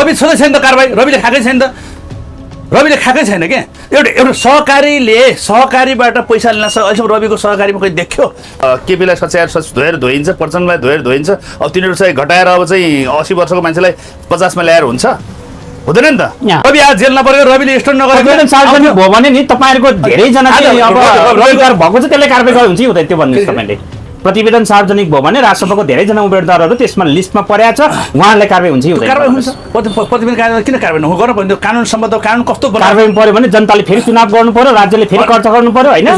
रवि छँदै छैन त कारबाही, रविले खाएकै छैन त, रविले खाएकै छैन क्या। एउटा सहकारीबाट पैसा लिन सक्छ। अहिलेसम्म रविको सहकारीमा कोही देख्यो? केपीलाई सच्याएर धोइन्छ, प्रचण्डलाई धोएर धोइन्छ। अब तिनीहरू चाहिँ घटाएर अब चाहिँ 80 वर्षको मान्छेलाई 50मा ल्याएर हुन्छ? हुँदैन नि त। रवि आज जेल नपरेको, रविले स्टोर नगरेको सार्वजनिक भयो भने नि तपाईँहरूको धेरैजना अब रोजगार भएको छ त्यसले कारबाही गर्नु हुन्छ हुँदैन। त्यो भन्नुहोस् तपाईँले। प्रतिवेदन सार्वजनिक भयो भने राजसभाको धेरैजना उम्मेदवारहरू त्यसमा लिस्टमा परेको छ, उहाँहरूलाई कारबाही हुन्छ हुँदैन? कारबाही हुन्छ। प्रतिवेदन कारबाही किन कारबाही गर्नु पर्यो? कानुन सम्बद्ध कानुन कस्तो कारबाही पर्यो भने जनताले फेरि चुनाव गर्नु पर्यो, राज्यले फेरि खर्च गर्नु पर्यो होइन?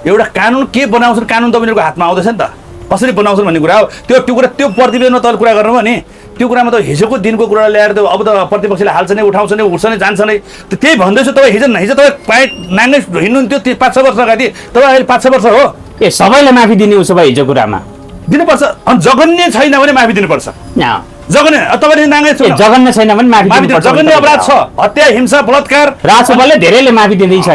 एउटा कानुन के बनाउँछन्, कानुन त उनीहरूको हातमा आउँदैछ नि त, कसरी बनाउँछन् भन्ने कुरा हो। त्यो कुरा त्यो प्रतिवेदनमा त कुरा गर्नु भने त्यो कुरामा त हिजोको दिनको कुरा ल्याएर त अब त प्रतिपक्षले हाल्छ नै, उठाउँछ नै, उठ्छ नै, जान्छ नै। त्यही भन्दैछु। तपाईँ हिजो तपाईँ प्यान्ट नाङ्गै हिँड्नुहुन्थ्यो 5-6 वर्ष अगाडि, तपाईँ अहिले 5-6 वर्ष हो। ए सबैलाई माफी दिने उसो भए हिजो कुरामा दिनुपर्छ। अनि जघन्य छैन भने माफी दिनुपर्छ। जघन्य तपाईँले नाङ्गै जघन्य छैन भने माफी दिनुपर्छ। जघन्य अपराध छ, हत्या, हिंसा, बलात्कार। राजसभाले धेरैले माफी दिँदैछ।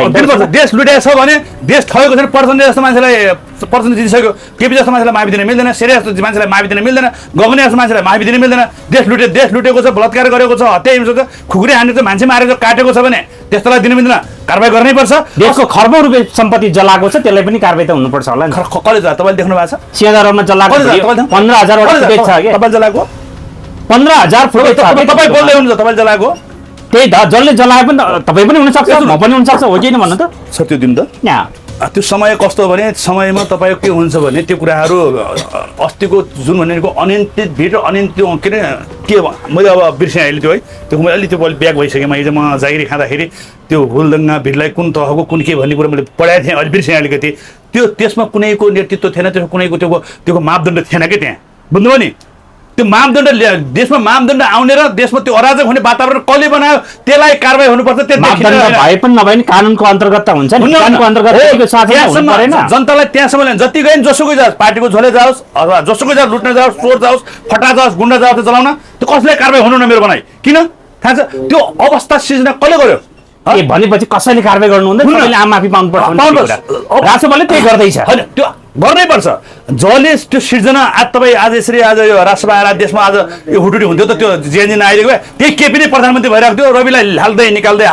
देश लुटेको छ भने, देश ठगेको छ भने पर्सेन्टेज जस्तो मान्छेलाई पर्सेन्टेज जितिसक्यो। केपी जस्तो मान्छेलाई माफी दिन मिल्दैन, शेरे जस्तो मान्छेलाई माफी दिन मिल्दैन, गगने जस्तो मान्छेलाई माफी दिन मिल्दैन। देश लुटेको छ, बलात्कार गरेको छ, हत्या हिंसा छ, खुकुरी हानेको छ, मान्छे मारेको छ, काटेको छ भने त्यस्तोलाई दिन मिल्दैन, कारबाही गर्नै पर्छ। देशको खर्बौं रुपियाँ सम्पत्ति जलाएको छ त्यसलाई पनि कारबाही त हुनुपर्छ होला नि। कलेज तपाईँले देख्नु भएको छ? सिंहदरबारमा जलाएको 15,000 वटा फुटेज छ के? तपाईँ जलाएको 15,000 फुटेज छ। तपाईँ बोल्दै हुनुहुन्छ तपाईँले जलाएको? त्यही त, जसले जलाए पनि तपाईँ पनि हुनसक्छ, म पनि हुनसक्छ, हो कि भन्नु त? सर त्यो दिन त त्यो समय कस्तो हो भने समयमा तपाईँको के हुन्छ भने त्यो कुराहरू अस्तिको जुन भनेको अनियन्त्रित भिड र अनियन्त्रित के मैले अब बिर्सेँ अहिले त्यो है। त्यो मैले अलि त्यो ब्याक भइसकेँ। हिजो म जागिरी खाँदाखेरि त्यो हुलदङ्गा भिडलाई कुन तहको कुन के भन्ने कुरा मैले पढाएको थिएँ, अहिले बिर्सेँ अलिकति। त्यसमा कुनैको नेतृत्व थिएन, त्यसमा कुनैको त्यो मापदण्ड थिएन क्या त्यहाँ, बुझ्नुभयो नि? त्यो मापदण्ड देशमा मापदण्ड आउने र देशमा त्यो अराजक हुने वातावरण कसले बनायो त्यसलाई कारबाही हुनुपर्छ। त्यो भए पनि नभए नि कानुनको अन्तर्गत त हुन्छ नि। कानुनको अन्तर्गत जनतालाई त्यहाँसम्म ल्याउनु, जति गए जसोकै जाओस्, पार्टीको झोले जाओस् अथवा जसोकै जाओस्, लुट्न जाओस्, चोर जाओस्, फटा जाओस्, गुन्डा जाओस्, चलाउन त्यो कसले कारबाही हुनु न मेरो भनाइ? किन थाहा छ? त्यो अवस्था सिर्जना कसले गर्यो भनेपछि कसैले कारबाही गर्नु हुँदैन, आम माफी पाउनुपर्छ। राजसभाले त्यही गर्दैछ। होइन त्यो गर्नै पर्छ। जसले त्यो सिर्जना आज तपाईँ आज यसरी आज यो राजसभा आएर देशमा आज यो हुटुटी हुन्थ्यो त त्यो जेएनजी आइदिएको भए त्यही केपी नै प्रधानमन्त्री भइरहेको थियो, रविलाई हाल्दै निकाल्दै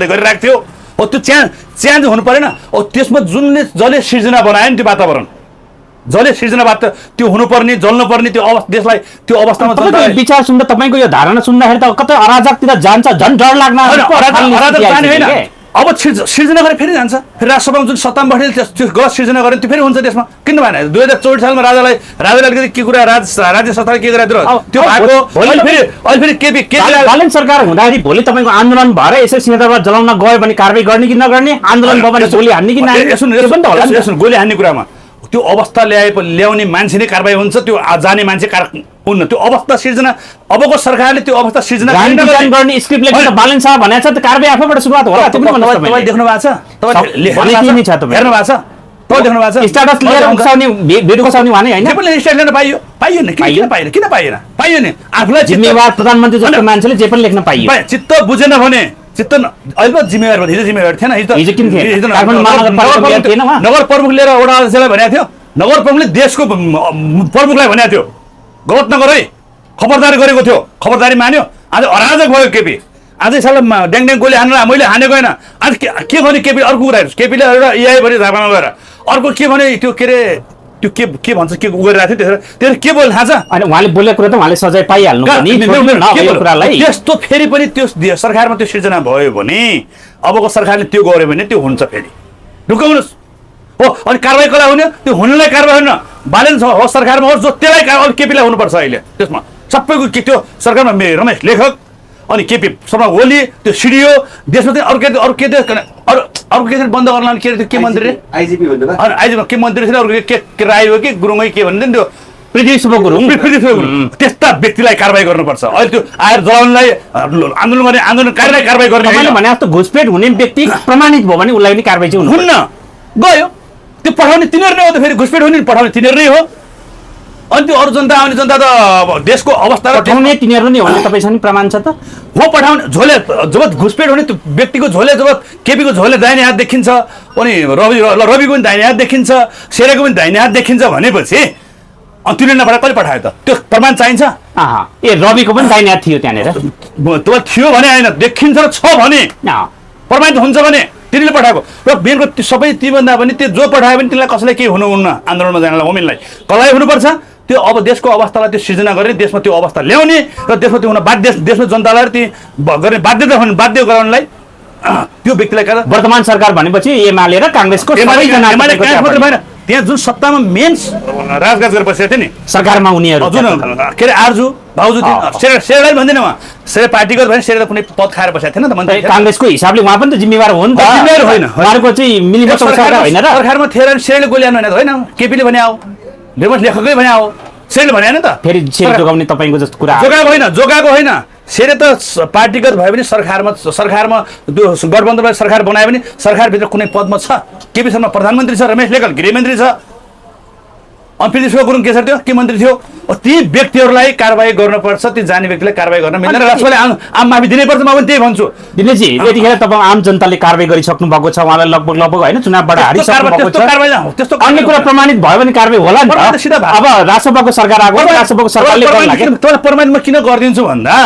गरिरहेको थियो। हो त्यो च्यान्ज हुनु परेन। हो त्यसमा जसले सिर्जना बनायो नि त्यो वातावरण, जसले सिर्जना त्यो हुनुपर्ने, जल्नुपर्ने त्यो देशलाई त्यो अवस्थामा विचार सुन्दा तपाईँको यो धारणा सुन्दाखेरि त कतै अराजकतिर जान्छ, झन् डर लाग्न। अराजक जाने होइन, अब सिर्जना गरेर फेरि जान्छ। फेरि राजसभामा जुन सत्तामा बसेर त्यो गलत सिर्जना गरेर त्यो फेरि हुन्छ देशमा। किन भएन? 2064 सालमा राजालाई अलिकति के कुरा राज्य सत्ताले के गरेर त्यो भएको अहिले फेरि केपी बालन सरकार हुँदाखेरि भोलि तपाईँको आन्दोलन भएर यसै सिंहदरबार जलाउन गयो भने कारबाही गर्ने कि नगर्ने? आन्दोलन भयो भने गोली हान्ने कि नहान्ने? गोली हान्ने कुरामा त्यो अवस्था ल्याउने मान्छे नै कारबाही हुन्छ, त्यो जाने मान्छे हुन्न। त्यो अवस्था सिर्जना अबको सरकारले त्यो अवस्था सिर्जना गर्ने स्क्रिप्ट लेखेर बालन शाह भनेको छ त कारबाही आफैबाट सुरुवात होला। त्यो पनि तपाईले देख्नु भएको छ? तपाईले हेर्नु भएको छ? तपाईले देख्नु भएको छ? स्ट्याटस लिएर उक्साउने भिडियो उक्साउने भने हैन? त्यो पनि स्ट्याटस लिन पाइयो नि? किन पाइएन? आफुलाई जिम्मेवार प्रधानमन्त्री जस्तो मान्छेले जे पनि लेख्न पाइयो। चित्त बुझेन भने चित्त अहिले जिम्मेवार भयो। हिजो जिम्मेवार थिएन। हिजो किन थिएन? नगर प्रमुख लिएर वडा अध्यक्षलाई भनेको थियो, नगर प्रमुखले देशको प्रमुखलाई भनेको थियो गलत नगर है, खबरदारी गरेको थियो, खबरदारी मान्यो। आज अराजक भयो केपी। आजै साल ड्याङ गोली हानेर मैले हानेको होइन। आज के भने केपी अर्को कुरा हेर्नुहोस्, केपीले एउटा एआई भने झापामा गएर अर्को के भने त्यो के अरे त्यो के भन्छ के गरिरहेको थियो त्यसरी के बोल्नु थाहा छ? अनि उहाँले बोलेको कुरा त उहाँले सजाय पाइहाल्नु नि। त्यस्तो फेरि पनि त्यो सरकारमा त्यो सिर्जना भयो भने अबको सरकारले त्यो गर्यो भने त्यो हुन्छ फेरि। ढुकाउनुहोस् हो। अनि कारबाही कसलाई हुने? त्यो हुनेलाई कारबाही हुन बालन हो सरकारमा होस्, जो त्यसलाई केपीलाई हुनुपर्छ। अहिले त्यसमा सबैको के त्यो सरकारमा रमेश लेखक अनि केपी शर्मा ओली त्यो सिडिओ देशमा चाहिँ अर्को के बन्द गर्न के मन्त्री आइजिपी के मन्त्री थिएन, अर्को के राई हो कि गुरुङै के भन्दैन त्यो पृथ्वी शुभ गुरुङ त्यस्ता व्यक्तिलाई कारबाही गर्नुपर्छ। अहिले त्यो आएर जलाउनलाई आन्दोलनकारीलाई कारबाही गर्ने भने जस्तो घुसपेट हुने व्यक्ति प्रमाणित भयो भने उसलाई पनि कारबाही चाहिँ हुन्न। गयो त्यो पठाउने तिनीहरू नै हो त, फेरि घुसपेट हुने पठाउने तिनीहरू नै हो। अनि त्यो अरू जनता आउने जनता त देशको अवस्था पठाउने तिनीहरू नै हो भने तपाईँसँग प्रमाण छ त? हो पठाउने झोले जब घुसपेट हुने त्यो व्यक्तिको झोले जब केपीको झोले दाहिने हात देखिन्छ अनि रविको पनि दाहिने हात देखिन्छ, शेरेको पनि दाहिने हात देखिन्छ भनेपछि त्यो निर्णयबाट कहिले पठायो त? त्यो प्रमाण चाहिन्छ? ए रविको पनि दाइने थियो त्यहाँनिर त्यो थियो भने होइन, देखिन्छ र छ भने प्रमाणित हुन्छ भने तिनीले पठाएको। र बेनको सबै तीभन्दा पनि त्यो जो पठायो भने तिनीलाई कसैलाई केही हुनुहुन्न, आन्दोलनमा जानलाई होमिनलाई कसलाई हुनुपर्छ? त्यो अब देशको अवस्थालाई त्यो सिर्जना गर्ने, देशमा त्यो अवस्था ल्याउने र देशमा त्यो हुन बाध्य, देशमा जनतालाई ती गर्ने बाध्य गराउनलाई त्यो व्यक्तिलाई वर्तमान सरकार भनेपछि एमाले र काङ्ग्रेसको सबैजना मात्रै भएन, त्यहाँ जुन सत्तामा मेन राजगाज गरेर बसेको थियो नि सरकारमा उनीहरू जुन के अरे आर्जु भाउजू सेरेलाई भन्दैन, उहाँ सेरे पार्टीगत भने सेरे त कुनै पद खाएर बसेको थिएन त मन्त्री। काङ्ग्रेसको हिसाबले उहाँ पनि त जिम्मेवार हो नि त। जिम्मेवार होइन, उहाँको चाहिँ मिलिबस सरकार होइन र सरकारमा थिएर सेरेले गोली हान्नु होइन त, होइन केपीले भने आऊ निर्मल लेखकै भने आऊ, सेरेले भने होइन त। फेरि सेरे जोगाउने तपाईँको जस्तो कुरा जोगाएको होइन, सेरे त पार्टीगत भयो भने सरकारमा त्यो गठबन्धनलाई सरकार बनायो भने सरकारभित्र कुनै पदमा छ? केपी शर्मा प्रधानमन्त्री छ, रमेश लेखल गृहमन्त्री छ, अमृत गुरुङ के थियो के मन्त्री थियो। ती व्यक्तिहरूलाई कारवाही गर्नुपर्छ, ती जाने व्यक्तिलाई कारवाही गर्न मिल्दैन। राष्ट्रले आम माफी दिनैपर्छ, म पनि त्यही भन्छु। दिनेशजी यतिखेर तपाईँ आम जनताले कारवाही गरिसक्नु भएको छ, उहाँलाई लगभग होइन चुनावबाट हारिसक्नु भएको छ, अन्य कुरा प्रमाणित भयो भने कारवाही होला नि त। अब राष्ट्रपतिको सरकार आएको, राष्ट्रपतिको सरकारले प्रमाणित म किन गरिदिन्छु भन्दा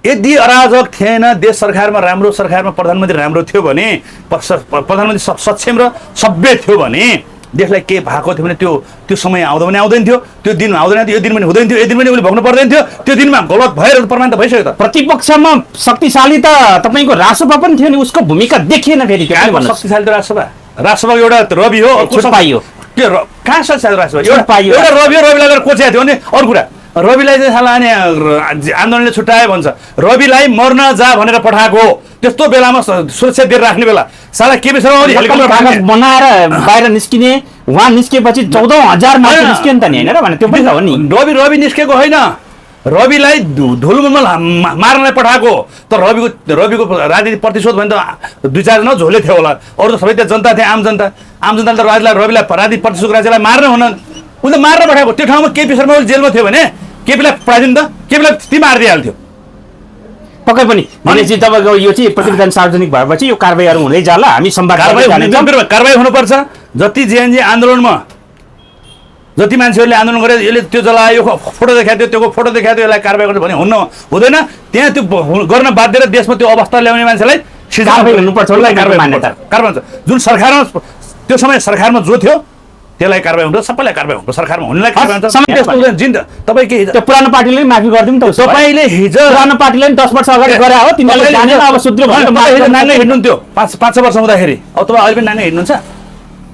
यदि अराजक थिएन, देश सरकारमा राम्रो, सरकारमा प्रधानमन्त्री राम्रो थियो भने, प्रधानमन्त्री सक्षम र सभ्य थियो भने देशलाई के भएको थियो भने त्यो समय आउँदा पनि आउँदैन थियो, त्यो दिन आउँदैन थियो, यो दिन पनि हुँदैन थियो, यो दिन पनि उसले भोग्नु पर्दैन थियो। त्यो दिनमा गलत भएर प्रमाण त भइसक्यो त। प्रतिपक्षमा शक्तिशाली त तपाईँको राष्ट्रपा पनि थियो नि, उसको भूमिका देखिएन फेरि। शक्तिशाली त राष्ट्रपा एउटा रवि हो, पाइयो त्यो कहाँ शक्तिशाली राष्ट्रपा एउटा रवि हो, रविलाई गरेर कोच्याएको थियो भने अरू कुरा। रविलाई चाहिँ साला अनि आन्दोलनले छुट्यायो भन्छ, रविलाई मर्न जा भनेर पठाएको, त्यस्तो बेलामा सुरक्षा दिएर राख्ने बेला साला केपी शर्मा बनाएर बाहिर निस्किने, उहाँ निस्केपछि 14,000 मान्छे निस्कियो नि त नि, होइन र भने त्यो पनि हो नि। रवि निस्केको होइन, रविलाई धुलमुलमल मार्नलाई पठाएको त। रविको राजनीतिक प्रतिशोध भने त 2-4 जना झोले थियो होला, अरू त सबै त्यहाँ जनता थिए, आम जनताले त रविलाई राजनीतिक प्रतिशोध राज्यलाई मार्न हुन उसले मार्न पठाएको। त्यो ठाउँमा केपी शर्मा जेलमा थियो भने केपीलाई पठाइदिनु त, केपीलाई ती मारिदिइहाल्थ्यो पक्कै पनि। भनेपछि तपाईँको यो चाहिँ प्रतिवेदन सार्वजनिक भएपछि यो कारवाहीहरू हुँदै जाला, हामी संवाद कारवाही हुनुपर्छ। जति जेएनजी आन्दोलनमा जति मान्छेहरूले आन्दोलन गरे, यसले त्यो जलायो, फोटो देखाएको थियो, त्यो फोटो देखाएको थियो, यसलाई कारवाही गर्नु भने हुँदैन। त्यहाँ त्यो गर्न बाध्य र देशमा त्यो अवस्था ल्याउने मान्छेलाई हुनुपर्छ, कारवाही जुन सरकारमा त्यो समय सरकारमा जो थियो त्यसलाई कारवाही हुन्छ, सबैलाई कारवाही हुन्छ, सरकारमा हुनेलाई कारवाही हुन्छ। तपाईँ के त्यो पुरानो पार्टीले माफी गरिदिउँ त। तपाईँले हिजो पुरानो पार्टीले 10 वर्ष अगाडि गरे हो, तिनीहरूले जानेन अब सुध्रो भयो। नाङ्गै हिँड्नुहुन्थ्यो 5-6 वर्ष हुँदाखेरि, अब तपाईँ अहिले पनि नाङ्गै हिँड्नुहुन्छ,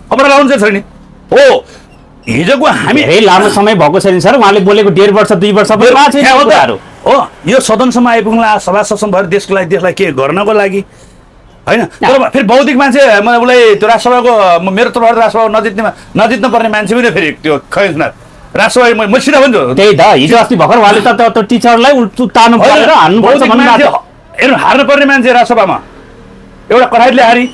अब लाउनु चाहिँ छैन हो। हिजोको हामी धेरै लामो समय भएको छैन सर, उहाँले बोलेको 1.5 वर्ष 2 वर्ष हो। यो सदनसम्म आइपुग्नुलाई, सभा सक्षम भएर देशलाई के गर्नको लागि होइन। तर फेरि बौद्धिक मान्छे उसलाई त्यो राष्ट्रसभाको मेरो तर्फबाट राष्ट्रसभा नजित्न पर्ने मान्छे पनि फेरि त्यो खैजना राष्ट्रसभा म सिधा भन्छु। त्यही त हिजो अस्ति भर्खर उहाँले त टिचरलाई उतार्नु परेर हान्नुपर्छ भन्नु, हार्नु पर्ने मान्छे राष्ट्रसभामा एउटा कठाइतले हारी,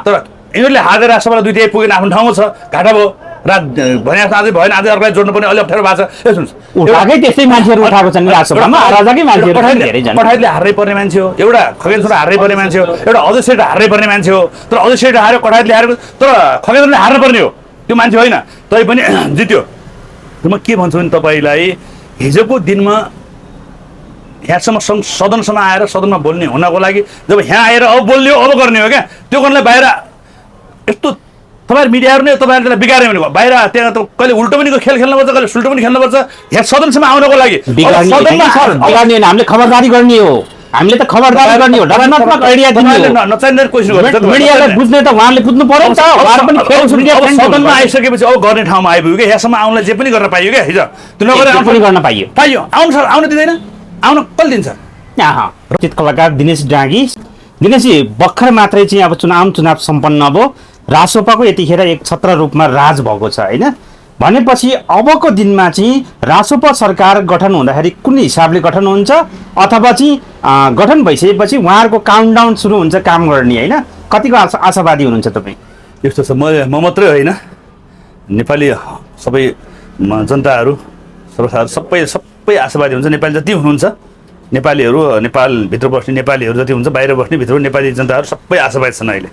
तर यिनीहरूले हारेर राष्ट्रसभालाई 2 पुगेन, आफ्नो ठाउँमा छ, घाटा भयो। भने अझै भएन, अझै अर्कोलाई जोड्नु पर्ने अलि अप्ठ्यारो भएको छ। उठाएकै त्यस्तै मान्छेहरू उठाएको छन् राष्ट्रसभामा, राजाकै मान्छेहरू कठाइतले हार्नै पर्ने मान्छे हो, एउटा खगेन छोरा हार्नै पर्ने मान्छे हो, एउटा अजय सेठ हार्नै पर्ने मान्छे हो। तर अजय सेठ हार्यो, कठाइतले हारेको, तर खगेनले हार्नु पर्ने हो, त्यो मान्छे होइन, तै पनि जित्यो। म के भन्छु भने तपाईँलाई हिजोको दिनमा यहाँसम्म सदनसम्म आएर सदनमा बोल्ने हुनको लागि, जब यहाँ आएर अब बोल्ने हो, अब गर्ने हो क्या, त्यो गर्नलाई बाहिर यस्तो तपाईँ मिडियाहरू नै तपाईँहरूले बिगार्यो भने बाहिर त्यहाँ त कहिले उल्टो पनि खेल खेल्नुपर्छ, कहिले सुल्टो पनि खेल्नुपर्छ। यहाँ सदनसम्म आउनको लागि हामीले खबरदारी गर्ने हो, हामीले त खबरदारी गर्ने हो, डरात्मक आइडिया दिने हो, नचाहिने कोसिस गर्छ। मिडियालाई बुझ्ने त उहाँले बुझ्नु पर्यो नि त। सदनमा आइसकेपछि अब गर्ने ठाउँमा आइपुग्यो क्या, यहाँसम्म आउनलाई जे पनि गर्न पाइयो क्या, हिजो त्यो पनि गर्न पाइयो। आउनु दिँदैन, आउन कसले दिन्छ? चित कलाकार दिनेश डाँगी। दिनेशजी भर्खर मात्रै चाहिँ अब चुनाव सम्पन्न भयो, राष्ट्रपाको यतिखेर एक छत्र रूपमा राज भएको छ होइन, भनेपछि अबको दिनमा चाहिँ राष्ट्रपा सरकार गठन हुँदाखेरि कुन हिसाबले गठन हुन्छ, अथवा चाहिँ गठन भइसकेपछि उहाँहरूको काउन्टडाउन सुरु हुन्छ काम गर्ने होइन, कतिको आशावादी हुनुहुन्छ तपाईँ? यस्तो छ, म मात्रै होइन, नेपाली सबै जनताहरू सबै आशावादी हुन्छ। नेपाली जति हुनुहुन्छ, नेपालीहरू, नेपालभित्र बस्ने नेपालीहरू जति हुन्छ, बाहिर बस्ने भित्र नेपाली जनताहरू सबै आशावादी छन् अहिले।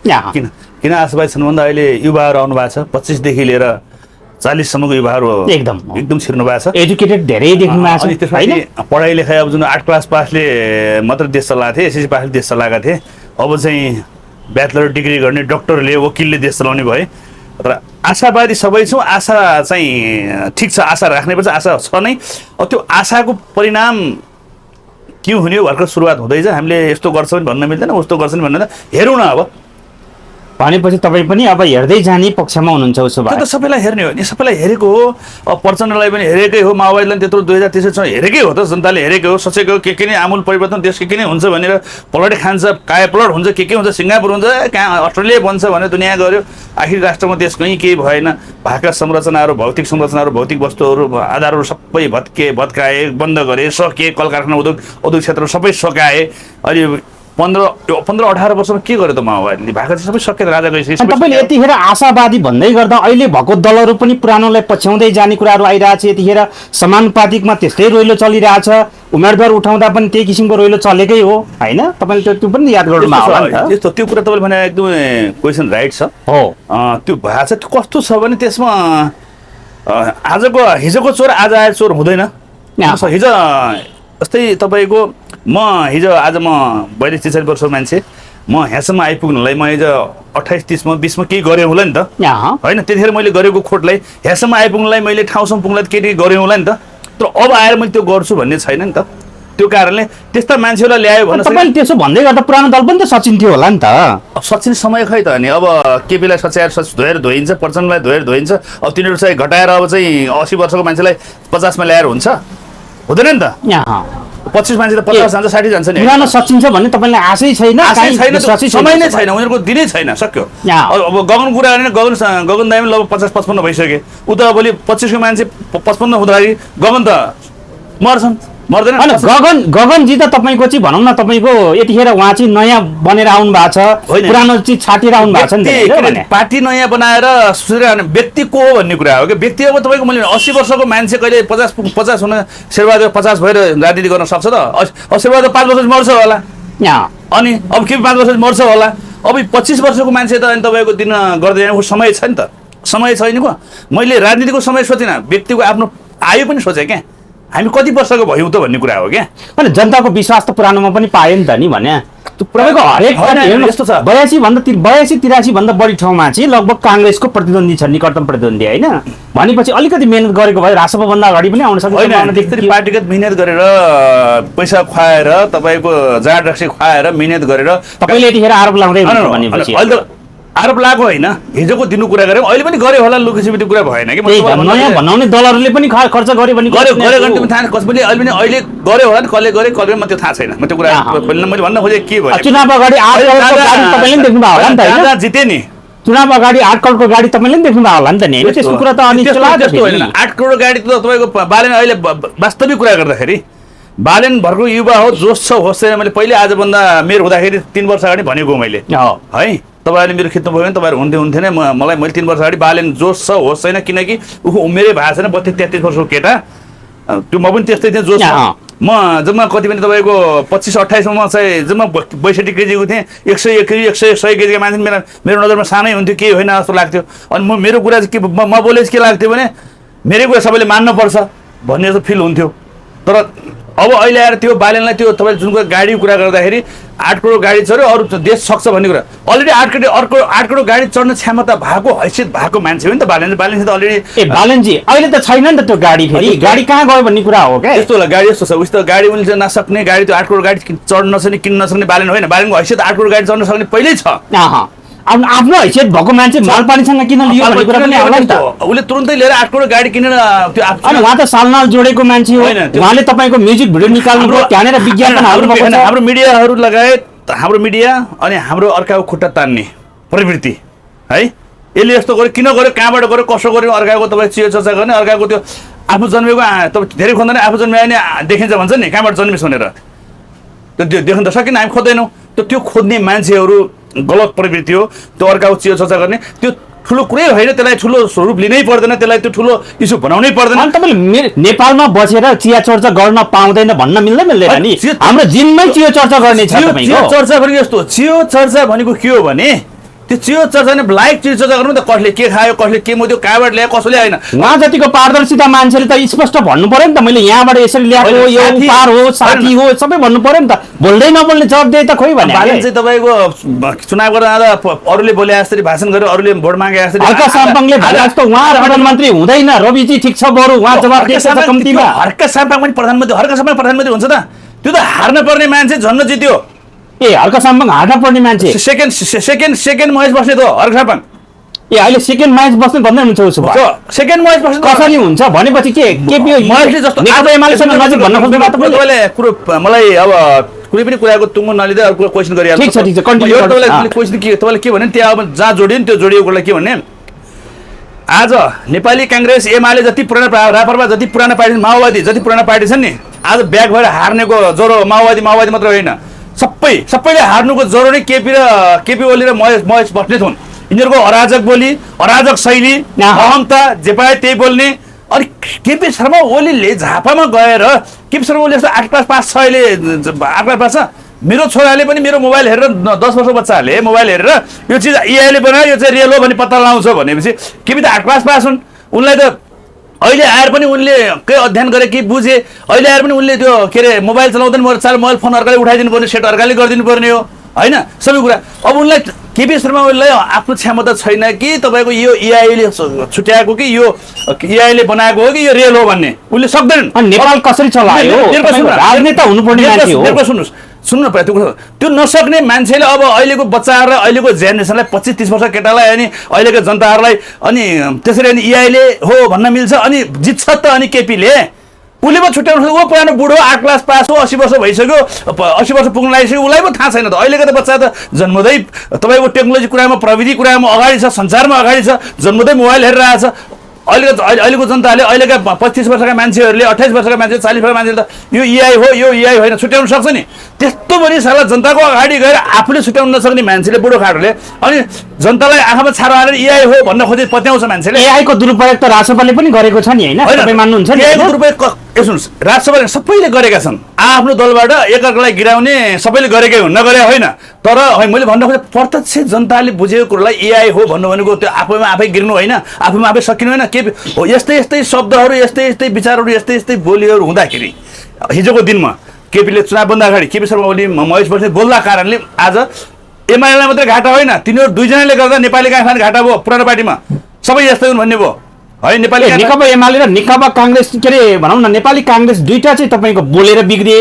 किन आशावादी छन् भन्दा अहिले युवाहरू आउनु भएको छ, 25 देखि लिएर 40 सम्मको युवाहरू एकदम छिर्नु भएको छ। एजुकेटेड धेरै देख्नु भएको अनि छ त्यसपछि पढाइ लेखाइ अब जुन 8 क्लास पासले मात्र देश चलाएको थिए, एसएससी पासले देश चलाएका थिए, अब चाहिँ ब्याचलर डिग्री गर्ने डक्टरले वकिलले देश चलाउने भए। तर आशावादी सबै छौँ, आशा चाहिँ ठिक छ, आशा राख्नुपर्छ, आशा छ नै। अब त्यो आशाको परिणाम के हुने हो भर्खर सुरुवात हुँदैछ। हामीले यस्तो गर्छ पनि भन्न मिल्दैन, उस्तो गर्छ पनि भन्न, हेरौँ न। अब भनेपछि तपाईँ पनि अब हेर्दै जाने पक्षमा हुनुहुन्छ उसो भए? त्यो त सबैलाई हेर्ने हो नि, सबैलाई हेरेको हो। अब प्रचण्डलाई पनि हेरेकै हो, माओवादीलाई त्यत्रो 2063 हेरेकै हो त, जनताले हेरेकै हो, सोचेको के नै आमूल परिवर्तन देश के नै हुन्छ भनेर, पलटै खान्छ, काय पलट हुन्छ, के हुन्छ, सिङ्गापुर हुन्छ, कहाँ अस्ट्रेलिया बन्छ भने दुनियाँ गऱ्यो। आखिर राष्ट्रमा देश कहीँ केही भएन। भएका संरचनाहरू, भौतिक संरचनाहरू, भौतिक वस्तुहरू, आधारहरू सबै भत्काए, बन्द गरे, सकिए, कल कारखाना उद्योग क्षेत्रहरू सबै सकाए। अहिले 15-18 वर्षमा के गर्यो त माओवादीले? भएको चाहिँ सबै सकेर राजा गइसक्यो। तपाईँले यतिखेर आशावादी भन्दै गर्दा अहिले भएको दलहरू पनि पुरानोलाई पछ्याउँदै जाने कुराहरू आइरहेछ। यतिखेर समानुपातिकमा त्यस्तै रोइलो चलिरहेछ, उम्मेदवार उठाउँदा पनि त्यही किसिमको रोइलो चलेकै हो होइन? तपाईँले त्यो पनि याद गर्नुमा होला नि त। त्यो कुरा तपाईँले भने एकदम क्वेसन राइट छ। हो, त्यो भएको छ। त्यो कस्तो छ भने त्यसमा हिजोको चोर आज आए चोर हुँदैन। हिजो जस्तै तपाईँको आज म 42-43 वर्षको मान्छे, म यहाँसम्म आइपुग्नलाई म हिजो 28-30 20 केही गरेँ होला नि त होइन? त्यतिखेर मैले गरेको खोटलाई यहाँसम्म आइपुग्नलाई मैले ठाउँसम्म पुग्नलाई केही गरेँ होला नि त। तर अब आएर मैले त्यो गर्छु भन्ने छैन नि त। त्यो कारणले त्यस्ता मान्छेहरूलाई ल्यायो भने तपाईँले त्यसो भन्दै गर्दा पुरानो दल पनि त सचिन थियो होला नि त। सचिन समय खै त अनि अब केपीलाई सच्याएर धोएर धोइन्छ, प्रचण्डलाई धोएर धोइन्छ। अब तिनीहरू चाहिँ घटाएर अब चाहिँ 80 वर्षको मान्छेलाई 50 मा ल्याएर हुन्छ? हुँदैन नि त। 25 मान्छे त 50 जान्छ, 60 जान्छ नि। पुरानो सचिन्छ भन्ने तपाईँलाई आशै छैन? समय नै छैन, उनीहरूको दिनै छैन, सक्यो। अब गगन कुरा गर्ने, गगन दाइ पनि लगभग 50-55 भइसके। उता भोलि 25 को मान्छे 55 हुँदाखेरि गगन त मर्दैन। गगनजी त तपाईँको चाहिँ भनौँ न, तपाईँको यतिखेर उहाँ चाहिँ नयाँ बनेर आउनु भएको छ, पुरानो चाहिँ छाटेर आउनु भएको छ नि। पार्टी नयाँ बनाएर व्यक्ति को हो भन्ने कुरा हो कि। व्यक्ति अब तपाईँको मैले 80 वर्षको मान्छे कहिले 50 हुन, शेरबहादुर 50 भएर राजनीति गर्न सक्छ त? शेरबहादुर 5 वर्ष मर्छ होला, अनि अब के 5 वर्ष मर्छ होला। अब 25 वर्षको मान्छे त अनि तपाईँको दिन गर्दै जाने समय छ नि त, समय छैन को। मैले राजनीतिको समय सोचिनँ, व्यक्तिको आफ्नो आयु पनि सोचेँ क्या, हामी कति वर्षको भयौँ त भन्ने कुरा हो क्या। अनि जनताको विश्वास त पुरानोमा पनि पायो नि त नि भने। तपाईँको हरेक यस्तो छ, 82-83 भन्दा बढी ठाउँमा चाहिँ लगभग काङ्ग्रेसको प्रतिद्वन्दी छ, निकटतम प्रतिद्वन्दी होइन? भनेपछि अलिकति मेहनत गरेको भए रासपाभन्दा अगाडि पनि आउन सक्छ। पार्टीगत मिहिनेत गरेर, पैसा खुवाएर, तपाईँको जाँड रक्सी खुवाएर मिहिनेत गरेर तपाईँले यतिखेर आरोप लाउँदै भनेपछि अहिले त आरोप लागेको होइन, हिजोको दिनु कुरा गऱ्यौँ, अहिले पनि गऱ्यो होला। लुकेसिपी कुरा भएन कि नयाँ बनाउने दलहरूले पनि खर्च गर्यो भने गऱ्यो थाहा कसैले अहिले गऱ्यो होला नि, कसले गरे म त्यो थाहा छैन। म त्यो कुरा मैले भन्न खोजेँ के भयो, चुनाव अगाडि 8 करोडको गाडी तपाईँले देख्नु भयो होला नि त? जिते नि चुनाव अगाडि 8 करोडको गाडी तपाईँले देख्नु भयो होला नि त नि? त्यसको कुरा त अनि 8 करोड गाडी त तपाईँको बालेन अहिले वास्तविक कुरा गर्दाखेरि बालेन भरको युवा हो, जोस छ, होस् छैन। मैले पहिले आजभन्दा मेरो हुँदाखेरि 3 वर्ष अगाडि भनेको मैले है, तपाईँहरूले मेरो खिच्नु भयो भने तपाईँहरू हुन्थेन। मैले 3 वर्ष अगाडि बालेन जोस छ, होस् छैन, किनकि ऊ उमेरै भएको छैन, 32-33 वर्षको केटा। त्यो म पनि त्यस्तै थिएँ, जोस। म जम्मा कति पनि तपाईँको 25-28 चाहिँ जम्मा 62 केजीको थिएँ। 101 केजी 100 केजीको मान्छे मेरो नजरमा सानै हुन्थ्यो, केही होइन जस्तो लाग्थ्यो। अनि मेरो कुरा चाहिँ के, म बोले के लाग्थ्यो भने मेरै कुरा सबैले मान्नुपर्छ भन्ने जस्तो फिल हुन्थ्यो। तर अब अहिले आएर त्यो बालेनलाई त्यो तपाईँले जुन गाडीको कुरा गर्दाखेरि 8 करोड गाडी चढ्यो, अरू देश सक्छ भन्ने कुरा। अलरेडी 8 करोड गाडी चढ्ने क्षमता भएको, हैसियत भएको मान्छे हो नि त बालेन। बालेन त अलरेडी बालेनजी अहिले त छैन नि त त्यो गाडी, फेरि गाडी कहाँ गयो भन्ने कुरा हो क्या। यस्तो होला, गाडी यस्तो छ, उस्तो गाडी उनीले नसक्ने, गाडी त्यो 8 करोड गाडी चढ्न नसक्ने, किन्न नसक्ने बालेन होइन। बालेनको हैसियत 8 करोड गाडी चढ्न सक्ने पहिल्यै छ। आफ्नो हैसियत भएको मान्छे मालपानीसँग किन लियो भन्ने कुरा पनि आउला नि त। उसले तुरुन्तै लिएर 8 करोड गाडी किनेर त्यो अनि उहाँ त सालनाल जोडेको मान्छे हो, उहाँले तपाईँको म्युजिक भिडियो निकाल्नु भयो, त्यहाँनिर विज्ञापनहरू भएको छ। हाम्रो मिडियाहरू लगायत हाम्रो मिडिया अनि हाम्रो अर्काको खुट्टा तान्ने प्रवृत्ति है, यसले यस्तो गर्यो, किन गर्यो, कहाँबाट गर्यो, कसो गर्यो, अर्काको तपाईँ चियो चर्चा गर्ने, अर्काको त्यो आफू जन्मेको तपाईँ धेरै खोज्दैन, आफू जन्मायो भने देखिन्छ भन्छ नि, कहाँबाट जन्मिस भनेर त्यो देख्न त सकिन, हामी खोज्दैनौँ। त्यो खोज्ने मान्छेहरू गलत प्रवृत्ति हो। त्यो अर्काको चियो चर्चा गर्ने त्यो ठुलो कुरै होइन, त्यसलाई ठुलो स्वरूप लिनै पर्दैन, त्यसलाई त्यो ठुलो इस्यु बनाउनै पर्दैन। अनि तपाईँले नेपालमा बसेर चिया चर्चा गर्न पाउँदैन भन्न मिल्दैन नि? हाम्रो जिनमै चियो चर्चा गर्ने छ। चियो चर्चा भनेको यस्तो, चियो चर्चा भनेको के हो भने त्यो चियो चर्चा नै लाइक चियो चर्चा गर्नु त कसले के खायो कसले के मोद्यो कहाँबाट ल्यायो कसले होइन उहाँ जतिको पारदर्शिता मान्छेले त स्पष्ट भन्नु पर्यो नि त मैले यहाँबाट यसरी ल्याएको यो पार हो साथी हो सबै भन्नु पर्यो नि त बोल्दै नबोल्ने जवाब दिए त खोइ भने बालन चाहिँ तपाईँको चुनाव गर्न आउँदा अरूले बोले जसरी भाषण गर्यो अरूले भोट मागे जसरी हर्क साम्पाङले भने जस्तो उहाँ प्रधानमन्त्री हुँदैन रविजी ठिक छ बरु उहाँ जवाब दिएछ कम्तीमा हर्क साम्पाङ पनि प्रधानमन्त्री हर्क साम्पाङ प्रधानमन्त्री हुन्छ त त्यो त हार्न पर्ने मान्छे झन्न जित्यो ए हर्क साम्पाङ हार्न पर्ने मान्छे सेकेन्ड महेश बस्ने त हर्क साम्पाङ ए अहिले सेकेन्ड म्याच बस्ने भन्दै हुनुहुन्छ उसो भए सेकेन्ड महेश बस्ने कसरी हुन्छ भनेपछि के महेशले जस्तो नेकपा एमालेसँग नजिक भन्न खोज्नु भएको तपाईँले कुरो मलाई अब कुनै पनि कुराको टुङ्गो नलिँदै अर्को क्वेसन गरिहाल्नु ठिक छ कन्टिन्यू तपाईँले क्वेसन के तपाईँले के भने त्यहाँ अब जहाँ जोडियो नि त्यो जोडिएको कुरालाई के भन्ने आज नेपाली काङ्ग्रेस एमाले जति पुराना रापरपा जति पुराना पार्टी माओवादी जति पुराना पार्टी छन् नि आज ब्याक भएर हार्नेको ज्वरो माओवादी मात्र होइन सबैले हार्नुको ज्वरो नै केपी ओली र महेश बस्नेत हुन् यिनीहरूको अराजक बोली अराजक शैली अहमता जे पाए त्यही बोल्ने अनि केपी शर्मा ओलीले झापामा गएर केपी शर्मा ओली जस्तो 8 क्लास पास छ अहिले 8 क्लास पास छ मेरो छोराले पनि मेरो मोबाइल हेरेर 10 वर्षको बच्चाहरूले मोबाइल हेरेर यो चिज एआईले बनायो यो चाहिँ रियल हो भन्ने पत्ता लगाउँछ भनेपछि केपी त 8 क्लास पास हुन् उनलाई त अहिले आएर पनि उनले के अध्ययन गरे कि बुझे अहिले आएर पनि उनले त्यो के अरे मोबाइल चलाउँदैन मोबाइल फोन अर्काले उठाइदिनु पर्ने सेट अर्काले गरिदिनु पर्ने हो होइन सबै कुरा अब उनलाई केपी शर्मा ओलीलाई आफ्नो क्षमता छैन कि तपाईँको यो एआईले छुट्याएको कि यो एआईले बनाएको हो कि यो रियल हो भन्ने उनले सक्दैनन् नेपाल कसरी चलायो राजनेता हुनुपर्ने मान्छे हो सुन्नु न त्यो नसक्ने मान्छेले अब अहिलेको बच्चाहरूलाई अहिलेको जेनेरेसनलाई 25-30 वर्ष केटालाई अनि अहिलेको जनताहरूलाई अनि त्यसरी अनि एआईले हो भन्न मिल्छ अनि जित्छ त अनि केपीले उसले पो छुट्याउनु ऊ पुरानो बुढो 8 क्लास पास हो 80 वर्ष भइसक्यो 80 वर्ष पुग्न लागिसक्यो उसलाई पो थाहा छैन त अहिलेको त बच्चा त जन्मदै तपाईँको टेक्नोलोजी कुरामा प्रविधि कुरामा अगाडि छ संसारमा अगाडि छ जन्मदै मोबाइल हेरेर आएको छ अहिलेको जनताले अहिलेका 25 वर्षका मान्छेहरूले 28 वर्षका मान्छे 40 वर्षका मान्छेले त यो एआई हो यो एआई होइन छुट्याउन सक्छ नि त्यस्तो पनि साला जनताको अगाडि गएर आफूले छुट्याउन नसक्ने मान्छेले बुढोखाटोले अनि जनतालाई आँखामा छारो हालेर एआई हो भन्न खोजे पत्याउँछ मान्छेले एआईको दुरुपयोग त राजसभाले पनि गरेको छ नि होइन तपाईँ मान्नुहुन्छ नि एआईको दुरुपयोग सुन्नुहोस् राजसभाले सबैले गरेका छन् आफ्नो दलबाट एकअर्कालाई गिराउने सबैले गरेकै हुन् नगरे होइन तर मैले भन्न खोजेँ प्रत्यक्ष जनताले बुझेको कुरोलाई एआई हो भन्नु भनेको त्यो आफैमा आफै गिर्नु होइन आफैमा आफै सकिनु होइन के हो यस्तै शब्दहरू यस्तै विचारहरू यस्तै बोलीहरू हुँदाखेरि हिजोको दिनमा केपीले चुनावभन्दा अगाडि केपी शर्मा ओली महेश बस्ने बोल्दा कारणले आज एमालेलाई मात्रै घाटा होइन तिनीहरू दुईजनाले गर्दा नेपाली काङ्ग्रेस घाटा भयो पुरानो पार्टीमा सबै यस्तै हुन् भन्ने भयो है नेपाली नेकपा एमाले र नेकपा काङ्ग्रेस के अरे भनौँ न नेपाली काङ्ग्रेस दुईटा चाहिँ तपाईँको बोलेर बिग्रिए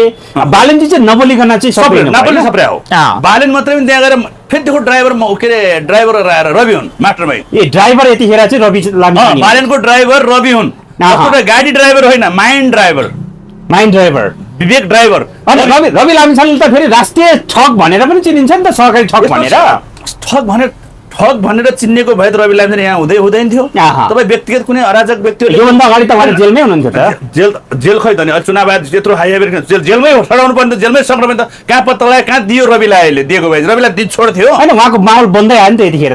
बालनजी चाहिँ नबोलिकन चाहिँ सप्रे हो बालन मात्रै पनि त्यहाँ गएर फेरि त्यो ड्राइभर आएर रवि हुन् मास्टर भाइ ए ड्राइभर यतिखेर चाहिँ रवि लामी बालनको ड्राइभर रवि हुन् गाडी ड्राइभर होइन माइन्ड ड्राइभर विवेक ड्राइभर अनि रवि लामिछाने त फेरि राष्ट्रिय ठग भनेर पनि चिनिन्छ नि त सरकारी ठग भनेर चिन्नेको भए त रवि लामिछाने यहाँ हुँदैन थियो तपाईँ व्यक्तिगत कुनै अराजक व्यक्तिले योभन्दा अगाडि त उहाँले जेलमै हुनुहुन्थ्यो त जेल खै त नि चुनाव आएर त्यत्रो हाई जेलमै सडाउनु पर्ने जेलमै सङ्क्रमण त कहाँ पत्ता लगायो कहाँ दियो रविलाई अहिले दिएको भए रविलाई दिन छोड्थ्यो होइन उहाँको माहौल बन्दै आयो नि त यतिखेर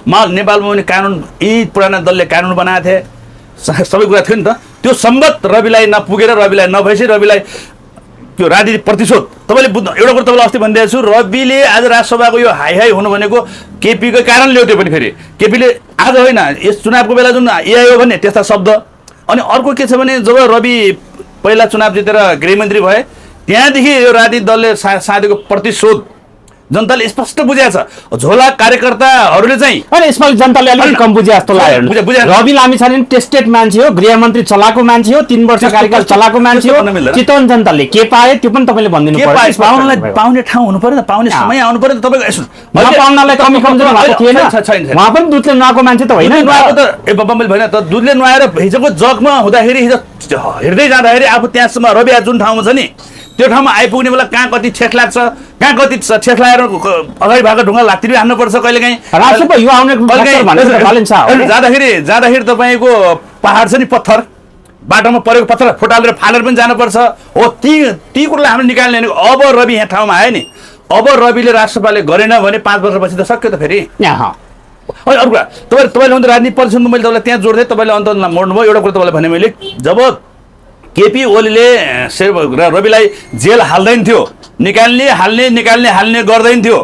माहौल नेपालमा पनि कानुन यी पुराना दलले कानुन बनाएको थिए सबै कुरा थियो नि त त्यो सम्बत रविलाई नपुगेर रविलाई नभएपछि रविलाई त्यो राजनीतिक प्रतिशोध तपाईँले बुझ्नु एउटा कुरो तपाईँलाई अस्ति भनिदिएको छु रविले आज राजसभाको यो हाई हुनु भनेको केपीको कारण ल्यायो त्यो पनि फेरि केपीले आज होइन यस चुनावको बेला जुन एआई हो भने त्यस्ता शब्द अनि अर्को के छ भने जब रवि पहिला चुनाव जितेर गृहमन्त्री भए त्यहाँदेखि यो राजनीतिक दलले साधेको प्रतिशोध जनताले स्पष्ट बुझेको छ झोला कार्यकर्ताहरूले चाहिँ अनि यसमा जनताले अलिकति कम बुझे जस्तो लाग्यो रवि लामिछाने टेस्टेड मान्छे हो गृहमन्त्री चलाएको मान्छे हो 3 वर्ष कार्यकाल चलाएको मान्छे हो चितवन जनताले के पाए त्यो पनि तपाईँले भनिदिनु पर्यो पाउने ठाउँ हुनु पर्यो पाउने समय आउनु पर्यो तपाईँको नपाउनलाई कमी कमजोर भएको थिएन उहाँ पनि दुधले नुहाएको मान्छे त होइन नुहाएको त मैले भने त दुधले नुहाएर हिजोको जगमा हुँदाखेरि हिजो हेर्दै जाँदाखेरि आफू त्यहाँसम्म रवि जुन ठाउँमा छ नि त्यो ठाउँमा आइपुग्ने बेला कहाँ कति ठेस लाग्छ कहाँ कति ठेस लागेर अगाडि भएको ढुङ्गा लात्ती हान्नुपर्छ कहिलेकाहीँ जाँदाखेरि तपाईँको पहाड छ नि पत्थर बाटोमा परेको पत्थर फुटालेर फालेर पनि जानुपर्छ हो ती कुरोलाई हामीले निकाल्ने अब रवि यहाँ ठाउँमा आयो नि अब रविले राष्ट्रसभाले गरेन भने 5 वर्षपछि त सक्यो त फेरि अनि अर्को कुरा तपाईँले राजनीति परिषदमा मैले तपाईँलाई त्यहाँ जोड्दै तपाईँले अन्त मोड्नुभयो एउटा कुरा तपाईँलाई भने मैले जब केपी ओलीले रविलाई जेल हाल्दैन थियो निकाल्ने गर्दैन थियो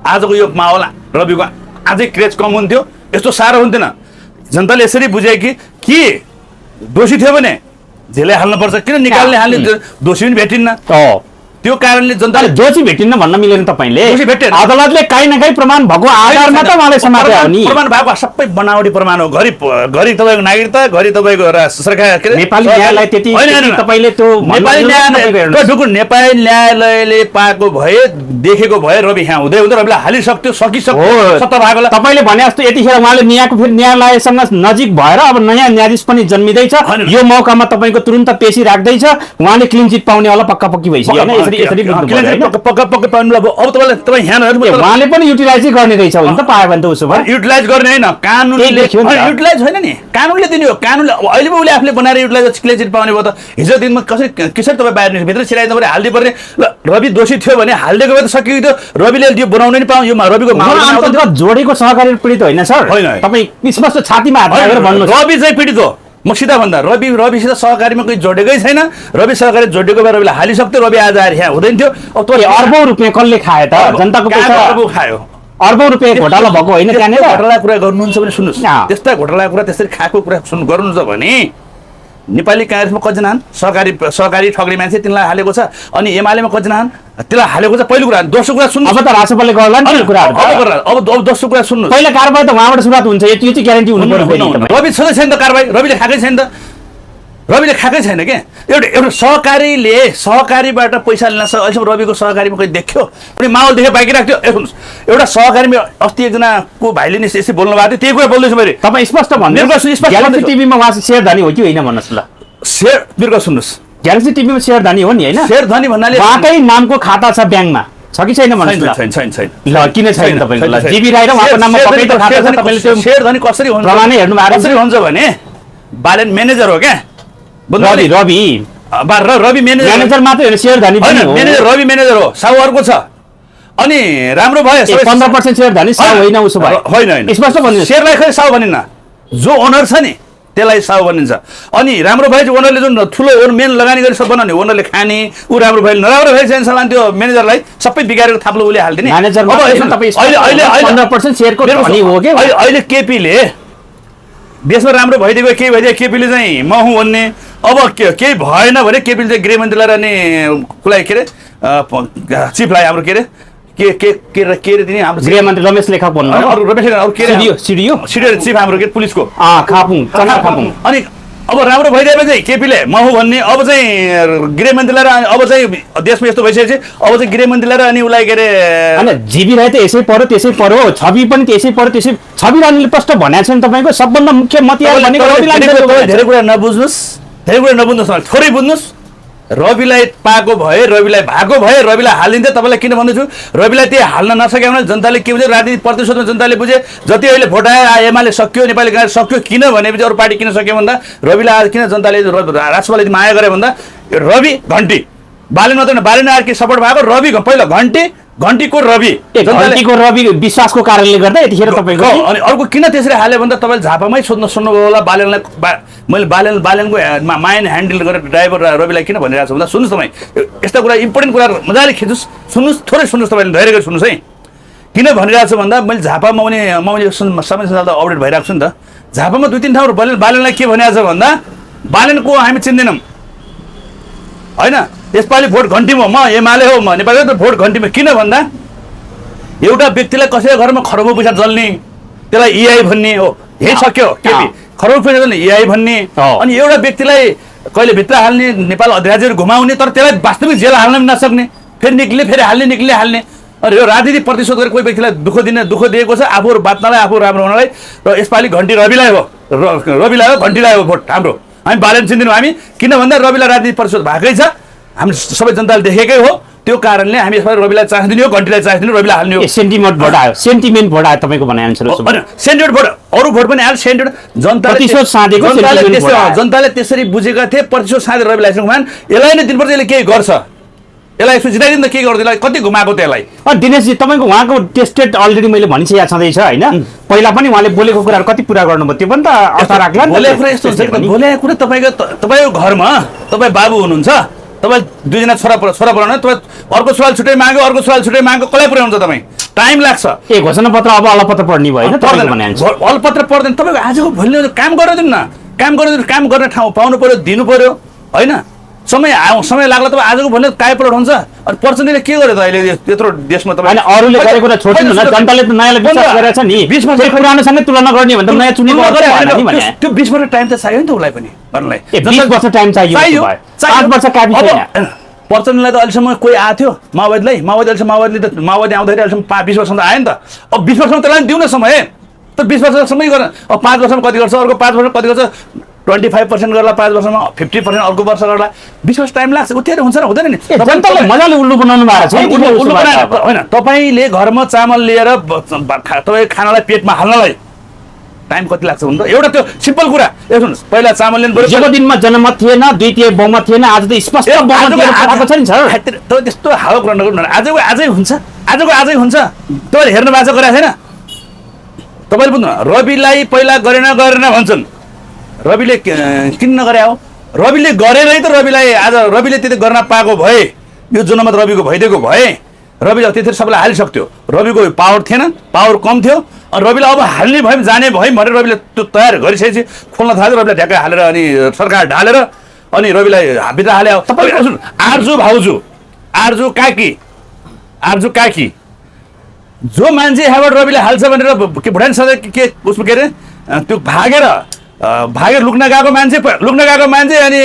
आजको यो माहौल रविको अझै क्रेज कम हुन्थ्यो, यस्तो साह्रो हुन्थेन। जनताले यसरी बुझे कि दोषी थियो भने जेलै हाल्नुपर्छ, किन निकाल्ने हाल्ने, दोषी पनि भेटिन्न। त्यो कारणले जनताले दोषी भेटिन्न भन्न मिलेन तपाईले। दोषी भेटेन, अदालतले काहीँ न काहीँ प्रमाण भएको आधारमा त उहाँले समाते हो नि। प्रमाण भएको सबै बनावटी प्रमाण हो। घरि तपाईँको नागरिकता, घरि तपाईँको सरकार के नेपाली न्यायालय त्यति तपाईले त्यो नेपाली न्यायालयले पाएको भए देखेको भए रवि यहाँ हुँदै हुँदै रविलाई हालिसक्थ्यो, सकिसक्यो सत्ता भएको। तपाईले भने जस्तो यतिखेर उहाँले न्यायको फेरि न्यायालयसँग नजिक भएर अब नयाँ न्यायाधीश पनि जन्मिँदैछ, यो मौकामा तपाईँको तुरुन्त पेशी राख्दैछ, उहाँले क्लिन चिट पाउने होला पक्का पक्की भइसक्यो होइन। पक्का पाउनु अब तपाईँ यहाँ उहाँले पनि युटिलाइजै गर्ने रहेछ भने त पायो भने त उसो भए युटिलाइज गर्ने होइन, कानुनले युटिलाइज होइन नि, कानुनले दिने हो। कानुनले अहिले पो उसले आफूले बनाएर युटिलाइज क्लिन चिट पाउने भयो त। हिजो दिनमा कसरी तपाईँ बाहिर भित्र छिराइदिनु पर्यो, हालिदिनु पर्ने। ल रवि दोषी थियो भने हालिदिएको भए त सकियो थियो, रविले यो बनाउनै नि पाउँ। यो रविको जोडेको सहकारी पीडित होइन सर, तपाईँ स्पष्ट छातीमा हात राखेर भन्नु। रवि चाहिँ पीडित हो, म सिधा भन्दा रविसित सहकारीमा कोही जोडेकै छैन। रवि सहकारी जोडेको भए रविलाई हालिसक्थ्यो, रवि आज आएर यहाँ हुँदैन थियो। अब त अर्बौं रुपियाँ कसले खायो त? जनताको पैसा अर्बौं खायो, अर्बौं रुपियाँ घोटाला भएको होइन त्यहाँनिर। घोटाला कुरा गर्नुहुन्छ भने सुन्नुहोस्, त्यस्ता घोटाला कुरा त्यसरी खाएको कुरा गर्नुहुन्छ भने नेपाली काङ्ग्रेसमा कतिजना सहकारी ठग्ने मान्छे तिनलाई हालेको छ, अनि एमालेमा कतिजना त्यसलाई हालेको छ। पहिलो कुरा। दोस्रो कुरा सुन्नु, अब त राजसभाले गर्ला नि कुराहरू। अब दोस्रो कुरा सुन्नु, पहिला कारबाही त उहाँबाट सुरुवात हुन्छ, यो चाहिँ ग्यारेन्टी हुनु पर्यो। रवि छँदै छैन त कारबाही, रविले खाएकै छैन त, रविले खाएकै छैन क्या। एउटा सहकारीबाट पैसा लिन अहिलेसम्म रविको सहकारीमा कोही देख्यो अनि माहौल देखेर बाँकी राख्थ्यो। सुन्नुहोस्, एउटा सहकारीमा अस्ति एकजनाको भाइले नि यसरी बोल्नु भएको थियो, त्यही कुरा बोल्दैछु मैले। तपाईँ स्पष्ट भन्नु, ग्यालेक्सी टिभीमा उहाँ शेयरधानी हो कि होइन भन्नुहोस् ल। मेरो सुन्नुहोस्, ग्यालेक्सी टिभीमा शेयरधानी हो नि होइन? शेयरधानी भन्नाले उहाँकै नामको खाता छ ब्याङ्कमा, छ कि छैन भन्नुहोस् ल। छैन। ल किन छैन तपाईँको? ल जीबी राई र उहाँको नाममा पक्कै त खाता छ। तपाईँले त्यो शेयरधानी कसरी हुन्छ प्रमाणै हेर्नु भएको कसरी हुन्छ भने बालेन म्यानेजर हो क्या, रवि म्यानेजर मात्रै होइन, शेयरधानी पनि हो। म्यानेजर रवि म्यानेजर हो, साहु अर्को छ। अनि राम्रो भयो 15% शेयरधानी साहु होइन उसो भए होइन, स्पष्ट भन्नु। शेयरलाई खै साहु भनिन्न, जो ओनर छ नि त्यसलाई साहु भनिन्छ। अनि राम्रो भयो चाहिँ ओनरले जुन ठुलो मेन लगानी गरी सब बनाउने ओनरले खाने, ऊ राम्रो भयो, नराम्रो भयो चाहिँ त्यो म्यानेजरलाई सबै बिगारेको थाप्लो उसले हालिदिने। अहिले केपीले देशमा राम्रो भइदिएको केही भइदियो, केपीले चाहिँ म हुँ भन्ने। अब केही भएन भने केपीले चाहिँ गृहमन्त्रीलाई अनि कसलाई के अरे चिफलाई हाम्रो के अरे दिने हाम्रो गृहमन्त्री रमेश लेखक भन्नु, चिफ हाम्रो के पुलिसको खापुङ। अनि अब राम्रो भइदिएपछि चाहिँ केपीले म हुँ भन्ने। अब चाहिँ गृहमन्त्रीलाई अब चाहिँ देशमा यस्तो भइसकेपछि अब चाहिँ गृहमन्त्रीलाई अनि उसलाई के अरे जीबी राई त यसै पर्यो, छवि पनि त्यसै पर्यो। त्यसै छवि रानीले प्रश्न भनेको छ नि तपाईँको सबभन्दा मुख्य मतियार भनेको धेरै कुरा नबुझ्नुहोस्, थोरै बुझ्नुहोस्। रविलाई पाएको भए, रविलाई भएको भए रविलाई हालिदिन्थ्यो। तपाईँलाई किन भन्दैछु, रविलाई त्यही हाल्न नसक्यो भने जनताले के बुझ्यो, राजनीतिक प्रतिशोधमा जनताले बुझे। जति अहिले भोट आयो एमाले सक्यो, नेपाली काङ्ग्रेस सक्यो, किन भनेपछि अरू पार्टी किन सक्यो भन्दा रविलाई आज किन जनताले राष्ट्रपाले माया गरे भन्दा रवि घन्टी बालेन मात्रै बालेन आएर के सपोर्ट भएको रवि पहिला घन्टीको रवि विश्वासको कारणले गर्दा यतिखेर तपाईँको। अनि अर्को किन त्यसरी हाल्यो भन्दा तपाईँले झापामै सुन्नुभयो होला बालेनलाई। मैले बालेनको माइन ह्यान्डल गरेर ड्राइभर रविलाई किन भनिरहेको छु भन्दा सुन्नुहोस् तपाईँ, यस्ता कुरा इम्पोर्टेन्ट कुरा मजाले खिच्नुहोस्, सुन्नुहोस्, थोरै सुन्नुहोस्, तपाईँले धैर्य गरेर सुन्नुहोस् है। किन भनिरहेको छु भन्दा मैले झापामा मैले समय सञ्जाल त अपडेट भइरहेको छु नि त। झापामा 2-3 ठाउँ बालेनलाई के भनिरहेको छ भन्दा बालेनको हामी चिन्दैनौँ होइन, यसपालि भोट घन्टीमा म एमाले हो, म नेपालमा त भोट घन्टीमा। किन भन्दा एउटा व्यक्तिलाई कसैको घरमा खरबौँ पैसा जल्ने त्यसलाई इआई भन्ने हो, यही सक्यो केपी, खरबौँ पैसा जल्ने इआई भन्ने। अनि एउटा व्यक्तिलाई कहिले भित्र हाल्ने, नेपाल अधिराज्यहरू घुमाउने, तर त्यसलाई वास्तविक जेल हाल्न पनि नसक्ने, फेरि निक्ले फेरि हाल्ने। अनि यो राजनीतिक प्रतिशोध गरेर कोही व्यक्तिलाई दुःख दिएको छ, आफूहरू बाँच्नलाई, आफू राम्रो हुनलाई। र यसपालि घन्टी रविलाई हो, घन्टीलाई हो भोट हाम्रो। हामी बालेन चिन्दैनौँ हामी, किन भन्दा रविलाई राजनीतिक प्रतिशोध भएकै छ, हामी सबै जनताले देखेकै हो। त्यो कारणले हामी यसपालि रविलाई चान्स दिने हो, घन्टीलाई चान्स दिने, रविलाई हाल्ने हो। सेन्टिमेन्ट भोट आयो तपाईँको भनाइअनुसार। सेन्टिमेन्ट भोट, अरू भोट पनि आयो, सेन्टिमेन्ट जनताले त्यसरी बुझेका थिए। प्रतिशोध साँधे रविलाई यसलाई नै दिनुपर्छ, यसले केही गर्छ, यसलाई यसो जिताइदिनु त के गर्छ, यसलाई कति घुमाएको त्यसलाई। दिनेशजी तपाईँको उहाँको टेस्टेड अलरेडी मैले भनिसकेको छँदैछ होइन, पहिला पनि उहाँले बोलेको कुराहरू कति पुरा गर्नुभयो त्यो पनि त अवस्था राख्ला। बोलेको कुरा यस्तो हुन्छ, बोलेको कुरा तपाईँको घरमा तपाईँ बाबु हुनुहुन्छ, तपाईँ 2जना छोरा पुऱ्याउनु, तपाईँ अर्को सवाल छुट्टै माग्यो, कसलाई पुऱ्याउनुहुन्छ तपाईँ? टाइम लाग्छ। ए घोषणापत्र अब अलपत्र पढ्ने भयो होइन तपाईँको भने अलपत्र पर्दैन। तपाईँको आजको भोलि काम गर्न दिनु न, काम गर्ने ठाउँ पाउनु पर्यो, दिनु पर्यो होइन। समय लाग्ला तपाईँ आजको भोलि कायपलट हुन्छ। अनि प्रचण्डले के गर्यो त अहिले त्यत्रो देशमा तपाईँ अरूले गरेको कुरा छोड्नु न, जनताले त नयाँलाई विश्वास गरेछ नि। 20 वर्ष पुरानोसँगै तुलना गर्ने भन्दा नयाँ चुनेको त्यो 20 वर्ष टाइम त चाहियो नि त उसलाई पनि गर्नलाई। 20 वर्ष टाइम चाहियो 5 वर्ष काफी छैन। प्रचण्डलाई त अहिलेसम्म कोही आएको थियो माओवादीले त माओवादी आउँदाखेरि अहिलेसम्म 20 वर्षसम्म त आयो नि त। अब 20 वर्षमा त्यसलाई दिउँ न समय, त 20 वर्षसम्मै गर्न। अब 5 वर्षमा कति गर्छ, अर्को 5 वर्षमा कति गर्छ, 25% गर्ला 5 वर्षमा, 50% अर्को वर्ष गर्ला, 20 वर्ष टाइम लाग्छ। उतिर हुन्छ र हुँदैन नि। जनताले मजाले उल्लु बनाउनु भएको छ होइन। तपाईँले घरमा चामल लिएर तपाईँ खानालाई पेटमा हाल्नलाई टाइम कति लाग्छ हुन्छ? एउटा त्यो सिम्पल कुरा। सुन्नुहोस्, पहिला चामल लिनु पर्यो। हिजोको दिनमा जनमत थिएन, द्वितीय बहुमत थिएन, आज त स्पष्ट बहुमत आएको छ नि सर। त्यस्तो हावा कुरा नगर्नु। आजको आजै हुन्छ, तपाईँले हेर्नु भएको छ गरेको छैन? तपाईँले बुझ्नु, रविलाई पहिला गरेन भन्छन्। रविले किन नगरे हो? रविले गरेरै त रविले त्यति गर्न पाएको भए, यो जनमत रविको भइदिएको भए रविले त्यतिखेर सबैलाई हालिसक्थ्यो। रविको पावर थिएन, पावर कम थियो। अनि रविले अब हाल्ने भयो जाने भयो भनेर रविले त्यो तयार गरिसकेपछि खोल्न थाल्यो। रविलाई ढ्याक्कै हालेर अनि सरकार ढालेर अनि रविलाई भित्र हाल्यो। तपाईँ आर्जु भाउजू, आर्जु काकी जो मान्छे यहाँबाट रविले हाल्छ भनेर के भुटान सधैँ के उसमा के अरे त्यो भागेर लुक्न गएको मान्छे अनि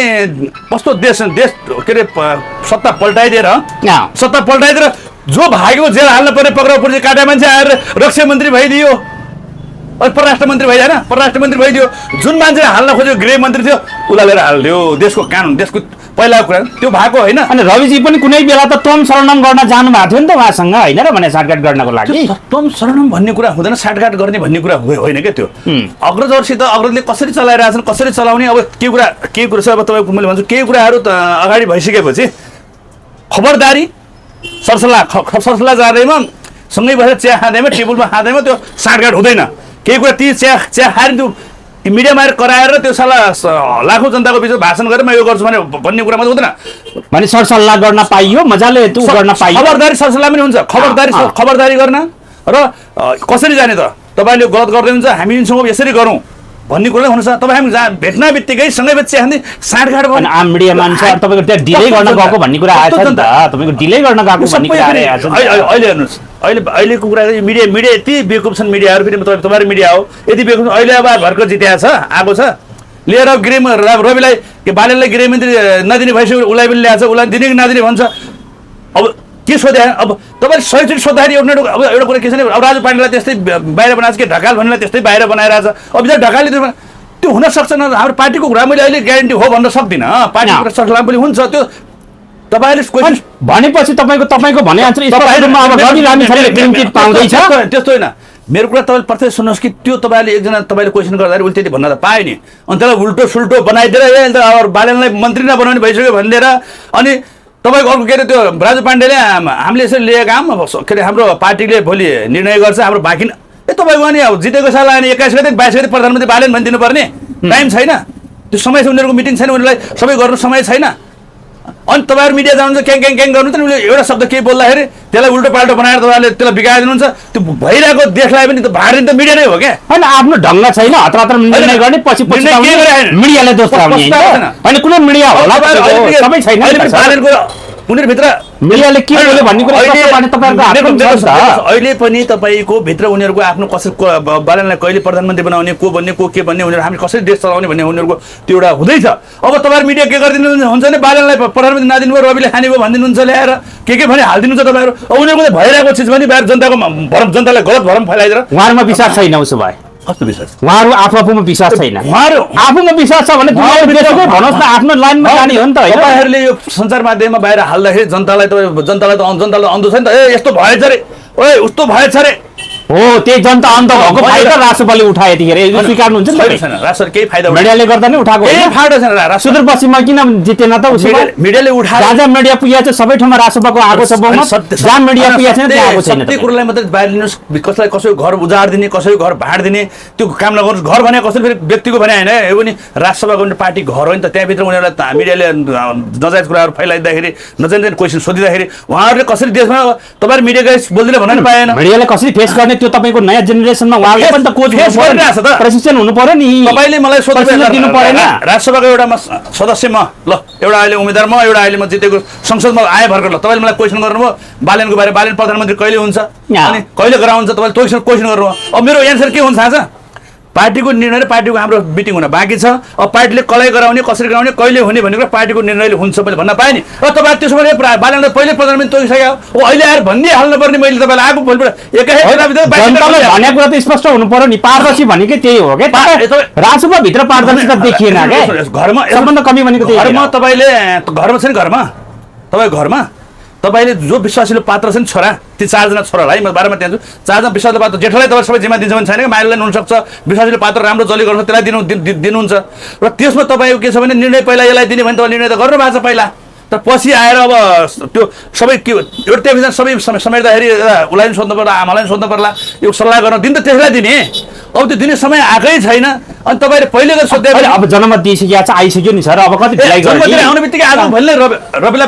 कस्तो देश के अरे सत्ता पल्टाइदिएर जो भागेको जेल हाल्न पर्ने पक्राउ पुलिसले काटे मान्छे आएर रक्षा मन्त्री भइदियो, अनि परराष्ट्र मन्त्री भइदियो। जुन मान्छे हाल्न खोज्यो गृह मन्त्री थियो उसलाई लिएर हालिदियो। देशको कानुन, देशको पहिलाको कुरा त्यो भएको होइन। अनि रविजी पनि कुनै बेला त तम शरणम गर्न जानु भएको थियो नि त उहाँसँग होइन र भने साटगाट गर्नको लागि। तम शरणम भन्ने कुरा हुँदैन, साटगाट गर्ने भन्ने कुरा होइन क्या। त्यो अग्रजहरूसित अग्रजले कसरी चलाइरहेछन्, कसरी चलाउने, अब के कुरा छ। अब तपाईँको मैले भन्छु केही कुराहरू त अगाडि भइसकेपछि खबरदारी सरसल्लाह जाँदैमा सँगै बसेर चिया खाँदैमा टेबलमा खाँदैमा त्यो साटगाट हुँदैन। केही कुरा ती चिया खाएर त्यो मिडियामा आएर कराएर त्यो साला लाखौँ जनताको बिचमा भाषण गरेर म यो गर्छु भन्ने कुरा मात्रै हुँदैन। भने सरसल्लाह गर्न पाइयो, मजाले त्यो गर्न पाइयो। खबरदारी सरसल्लाह पनि हुन्छ। खबरदारी गर्न र कसरी जाने त तपाईँले गलत गर्दै हुन्छ, हामी यिनीसँग यसरी गरौँ भन्ने कुरा हुनसक्छ। तपाईँ हामी जहाँ भेट्न बित्तिकै सँगै चिया खाँदै साँठगाँठ गर्नु। आम मिडिया मान्छे तपाईँको त्यहाँ डिले गर्न गएको भन्ने कुरा आएछ नि त, तपाईँको डिले गर्न गएको भन्ने कुरा आएछ। अहिले हेर्नुहोस्, अहिलेको कुरा मिडिया यति बेकुब छन्। मिडियाहरू पनि तपाईँहरू मिडिया हो, यति बेकुब छन्। अहिले अब भर्खर जित्या छ, आएको छ लिएर रविलाई बालनलाई गृहमन्त्री नदिने भइसक्यो, उसलाई पनि ल्याएको छ, उसलाई दिने कि नदिने भन्छ। अब के सोधे? अब तपाईँले 100 चोटि सोद्धाखेरि अब एउटा कुरा के छ भने अब राजु पाण्डेलाई त्यस्तै बाहिर बनाएको छ कि ढकाल भन्नेलाई त्यस्तै बाहिर बनाइरहेछ। अब जब ढकालले त्यो हुन सक्छ न। हाम्रो पार्टीको कुरा मैले अहिले ग्यारेन्टी हो भन्न सक्दिनँ। पार्टीको कुरा सरसल्लाह पनि हुन्छ। त्यो तपाईँले भनेपछि तपाईँको भने त्यस्तो होइन। मेरो कुरा तपाईँले प्रत्यक्ष सुन्नुहोस् कि त्यो तपाईँले एकजना तपाईँले क्वेसन गर्दाखेरि उसले त्यति भन्न त पायो नि। अनि त्यसलाई उल्टो सुल्टो बनाइदिएर अब बालनलाई मन्त्री नबनाउने भइसक्यो भनिदिएर अनि तपाईँको अर्को के अरे त्यो राजु पाण्डेले हामीले यसरी लिएको काम के अरे हाम्रो पार्टीले भोलि निर्णय गर्छ हाम्रो बाँकी तपाईँको अनि अब जितेको साल अनि 21 गते 22 गते प्रधानमन्त्री बालेन भनिदिनु पर्ने टाइम छैन। त्यो समय छ, उनीहरूको मिटिङ छैन, उनीहरूलाई सबै गर्नु समय छैन। अनि तपाईँहरू मिडिया जानुहुन्छ क्याङ गर्नु त उसले एउटा शब्द केही बोल्दाखेरि त्यसलाई उल्टो पाल्टो बनाएर तपाईँले त्यसलाई बिगाइदिनुहुन्छ। त्यो भइरहेको देशलाई पनि त भाड्ने त मिडिया नै हो क्या। होइन आफ्नो ढङ्ग छैन, हतार निर्णय गर्ने पछि मिडियाले दोष लगाउने होइन। कुनै मिडिया होला सबै छैन। उनीहरूभित्र मिडियाले के बोल्यो भन्ने कुरा अहिले पनि तपाईँको भित्र उनीहरूको आफ्नो कसरी बालनलाई कहिले प्रधानमन्त्री बनाउने को भन्ने को के भन्ने उनीहरू हामी कसरी देश चलाउने भन्ने उनीहरूको त्यो एउटा हुँदैछ। अब तपाईँहरू मिडिया के गरिदिनु हुन्छ भने बालनलाई प्रधानमन्त्री नदिनु भयो, रविले खाने भयो भनिदिनुहुन्छ ल्याएर के भने हालिदिनुहुन्छ तपाईँहरू। अब उनीहरूको भइरहेको चिज पनि बाहिर जनतालाई गलत भरम फैलाइदिएर उहाँहरूमा विश्वास छैन। उसो भए कस्तो विश्वास? उहाँहरू आफूमा विश्वास छैन। उहाँहरू आफूमा विश्वास छ भने भन्नुहोस् न, आफ्नो लाइनमा जाने हो नि त। तपाईँहरूले यो सञ्चार माध्यममा बाहिर हाल्दाखेरि जनतालाई त अन्धो छ नि त। ए यस्तो भएछ रे, ओए उस्तो भएछ रे हो त्यही जनता अन्त भएको फाइदा राष्ट्रपतिले उठाए यतिखेर यो स्वीकार्नुहुन्छ नि छैन राष्ट्र केही फाइदा मिडियाले गर्दा नै उठाएको केही होइन फाइदा छैन राष्ट्र सुदूरपश्चिममा किन जितेन त उसो मिडियाले उठाएर जहाँ जहाँ मिडिया पुगेको छ सबै ठाउँमा राष्ट्रपतिको आएको छ बहुमत जहाँ मिडिया पुगेको छैन त्यहाँ आएको छैन सत्य कुरोलाई मात्रै बाहिर लिनुहोस् कसैलाई कसैको घर उजाड दिने कसैको घर भाड दिने त्यो काम नगर्नुहोस् घर भने कसरी फेरि व्यक्तिको भने होइन यो पनि राष्ट्रसभाको पार्टी घर हो नि त त्यहाँभित्र उनीहरूलाई मिडियाले नजायज कुराहरू फैलाइदिँदाखेरि नजायज क्वेसन सोधिँदाखेरि उहाँहरूले कसरी देशमा तपाईँहरू मिडियाको बोल्दिनँ भन्न पाएन मिडियाले कसरी फेस गर्ने त्यो तपाईँको नयाँ जेनेरेसनमा उहाँले पनि त कोच प्रशिक्षण हुनु पर्यो नि तपाईँले मलाई दिनु परेन राष्ट्रसभाको एउटा सदस्य म ल एउटा अहिले उम्मेदवार म एउटा अहिले म जितेको संसदमा आए भर्खर ल तपाईँले मलाई क्वेसन गर्नुभयो बालेनको बारे बालेन प्रधानमन्त्री कहिले हुन्छ अनि कहिले गराउँछ तपाईँले क्वेसन गर्नुभयो अब मेरो एन्सर के हुन्छ थाहा छ पार्टीको निर्णय र पार्टीको हाम्रो मिटिङ हुन बाँकी छ अब पार्टीले कसलाई गराउने कसरी गराउने कहिले हुने भन्ने कुरा पार्टीको निर्णयले हुन्छ मैले भन्न पाएँ नि र तपाईँ त्यसो भने बालेनलाई पहिले प्रधानमन्त्री तोकिसक्यो हो अहिले आएर भनिदिइहाल्नु पर्ने मैले तपाईँलाई आएको भोलिपल्ट जनताले भन्ने कुरा त स्पष्ट हुनु पर्यो नि पारदर्शी भनेकै त्यही हो क्या राष्ट्रसभाभित्र पारदर्शिता देखिएन क्या घरमा सबभन्दा कमी भनेको त्यही घरमा तपाईँले घरमा छ नि घरमा तपाईँको घरमा तपाईँले जो विश्वासिलो पात्र छ नि छोरा ती 4 जना छोरालाई म बारेमा त्यहाँ छु 4 जना विश्वासिलो पात्र जेठालाई तपाईँ सबै जिम्मा दिन्छ भने छैन कि माइललाई हुनसक्छ विश्वासिलो पात्र राम्रो जली गर्छ त्यसलाई दिनुहुन्छ र त्यसमा तपाईँको के छ भने निर्णय पहिला यसलाई दिने भने तपाईँ निर्णय त गर्नु भएको छ पहिला तर पछि आएर अब त्यो सबै के एउटा टेलिभिजन सबै समेट्दाखेरि उसलाई पनि सोध्नु पर्ला आमालाई पनि सोध्नु पर्ला यो सल्लाह गर्न दिन त त्यसलाई दिने अब त्यो दिने समय आएकै छैन अनि तपाईँले पहिले गएर सोध्दै अब जनमत दिइसकिया छ आइसक्यो नि सर अब कति ढिलाइ गर्ने आउने बित्तिकै आज भोलि रविलाई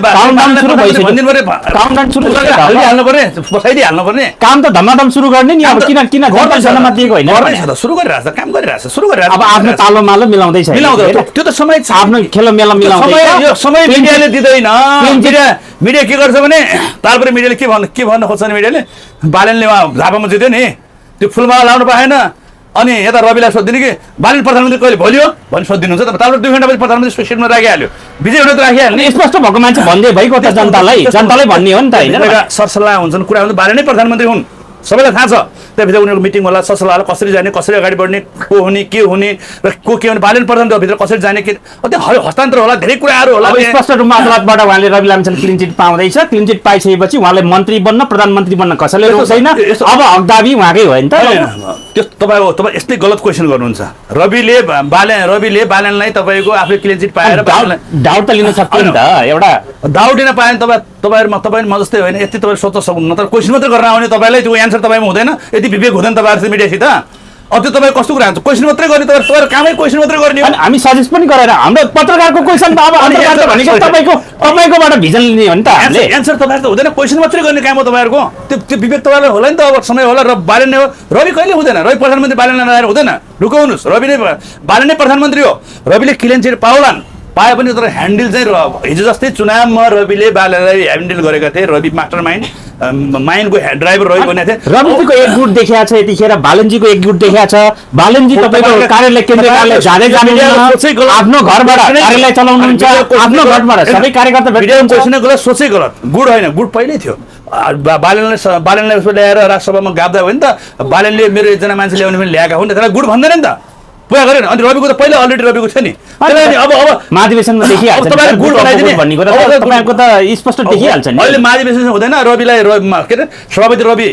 हाल्नु पर्ने बसाइदिइहाल्नु पर्ने काम त धमाधम सुरु गर्ने नि अब किन किन जनमत दिएको होइन सुरु गरिरहेछ काम गरिरहेछ सुरु गरिरहेछ अब आफ्नो तालो मालो मिलाउँदैछ त्यो त समय आफ्नो खेलो मेला मिलाउँदै समय मिडियाले दिँदैन मिडिया के गर्छ भने तालपुरे मिडियाले के भन्न खोज्छ नि मिडियाले बालेनले झापामा जित्यो नि त्यो फुलमाला लाउनु पाएन अनि यता रविलाई सोधिदिने कि बालेन प्रधानमन्त्री कहिले भोलि हो भनी सोधिदिनुहुन्छ त तालपुर 2 घण्टापछि प्रधानमन्त्री सिटमा राखिहाल्यो विजय हुन त राखिहाल्यो स्पष्ट भएको मान्छे भन्दै भइगयो त जनतालाई भन्ने हो नि त होइन सरसल्लाह हुन्छन् कुरा हुन्छ बालेनै प्रधानमन्त्री हुन् सबैलाई थाहा छ त्यहाँभित्र उनीहरूको मिटिङ होला सरसल्लाह कसरी जाने कसरी अगाडि बढ्ने को हुने के हुने र को के हुने बालेन प्रधानभित्र कसरी जाने के त्यहाँ हस्तान्तर होला धेरै कुराहरू होला स्पष्ट रूपमा अदालतबाट उहाँले रवि लामिछाने क्लिन चिट पाउँदैछ क्लिन चिट पाइसकेपछि उहाँले मन्त्री बन्न प्रधानमन्त्री बन्न कसैले रोक्दैन अब हकदाबी उहाँकै हो नि त त्यो तपाईँ यस्तै गलत क्वेसन गर्नुहुन्छ रविले बालेनलाई तपाईँको आफूले क्लिन चिट पाएर डाउट त लिन सक्छ नि त एउटा डाउट लिन पाएन तपाईँ म जस्तै होइन यति तपाईँ सोच्न सक्नुहुन्न तर क्वेसन मात्रै गर्न आउने तपाईँलाई त्यो एन्सर तपाईँमा हुँदैन यति विवेक हुँदैन तपाईँहरू मिडियासित अब त्यो तपाईँ कस्तो कुरा हुन्छ क्वेसन मात्रै गर्ने तपाईँहरू कामै क्वेसन मात्रै गर्ने अनि हामी सजेस्ट पनि गरेर हाम्रो पत्रकारको क्वेसन त अब भनेको तपाईँकोबाट भिजन लिने हो नि त हामीले एन्सर तपाईँहरू त हुँदैन क्वेसन मात्रै गर्ने काम हो तपाईँहरूको त्यो विवेक तपाईँलाई होला नि त अब समय होला र बालेन हो रवि कहिले हुँदैन रवि प्रधानमन्त्री बालेनलाई नआएर हुँदैन रुकाउनुहोस् रवि नै बालेन नै प्रधानमन्त्री हो रविले क्लिन चिट पाउलान् पाए पनि तर ह्यान्डल चाहिँ हिजो जस्तै चुनावमा रविले बालेनलाई ह्यान्डल गरेका थिए रवि मास्टर माइन्डको ड्राइभर रवि भनेको थिए रविजीको एक गुट देखिया छ यतिखेर बालनजीको एक गुट देखिया छ बालनजी तपाईँको कार्यालय केन्द्रीय कार्यालय जाँदै जानु आफ्नो घरबाट कार्यालय चलाउनुहुन्छ आफ्नो घरबाट सबै कार्यकर्ता गलत सोचै गलत गुड होइन गुड पहिल्यै थियो बालेनलाई उसो ल्याएर राष्ट्रसभामा गाब्दा हो नि त बालेनले मेरो एकजना मान्छे ल्याउने पनि ल्याएका हुन् त्यसलाई गुड भन्दैन नि त पुरा गरेन अनि रविको त पहिला अलरेडी रविको थियो नि अब महाधिवेशनमा देखिहाल्छ तपाईँको त स्पष्ट देखिहाल्छ नि अहिले महाधिवेशन हुँदैन रविलाई के अरे सभापति रवि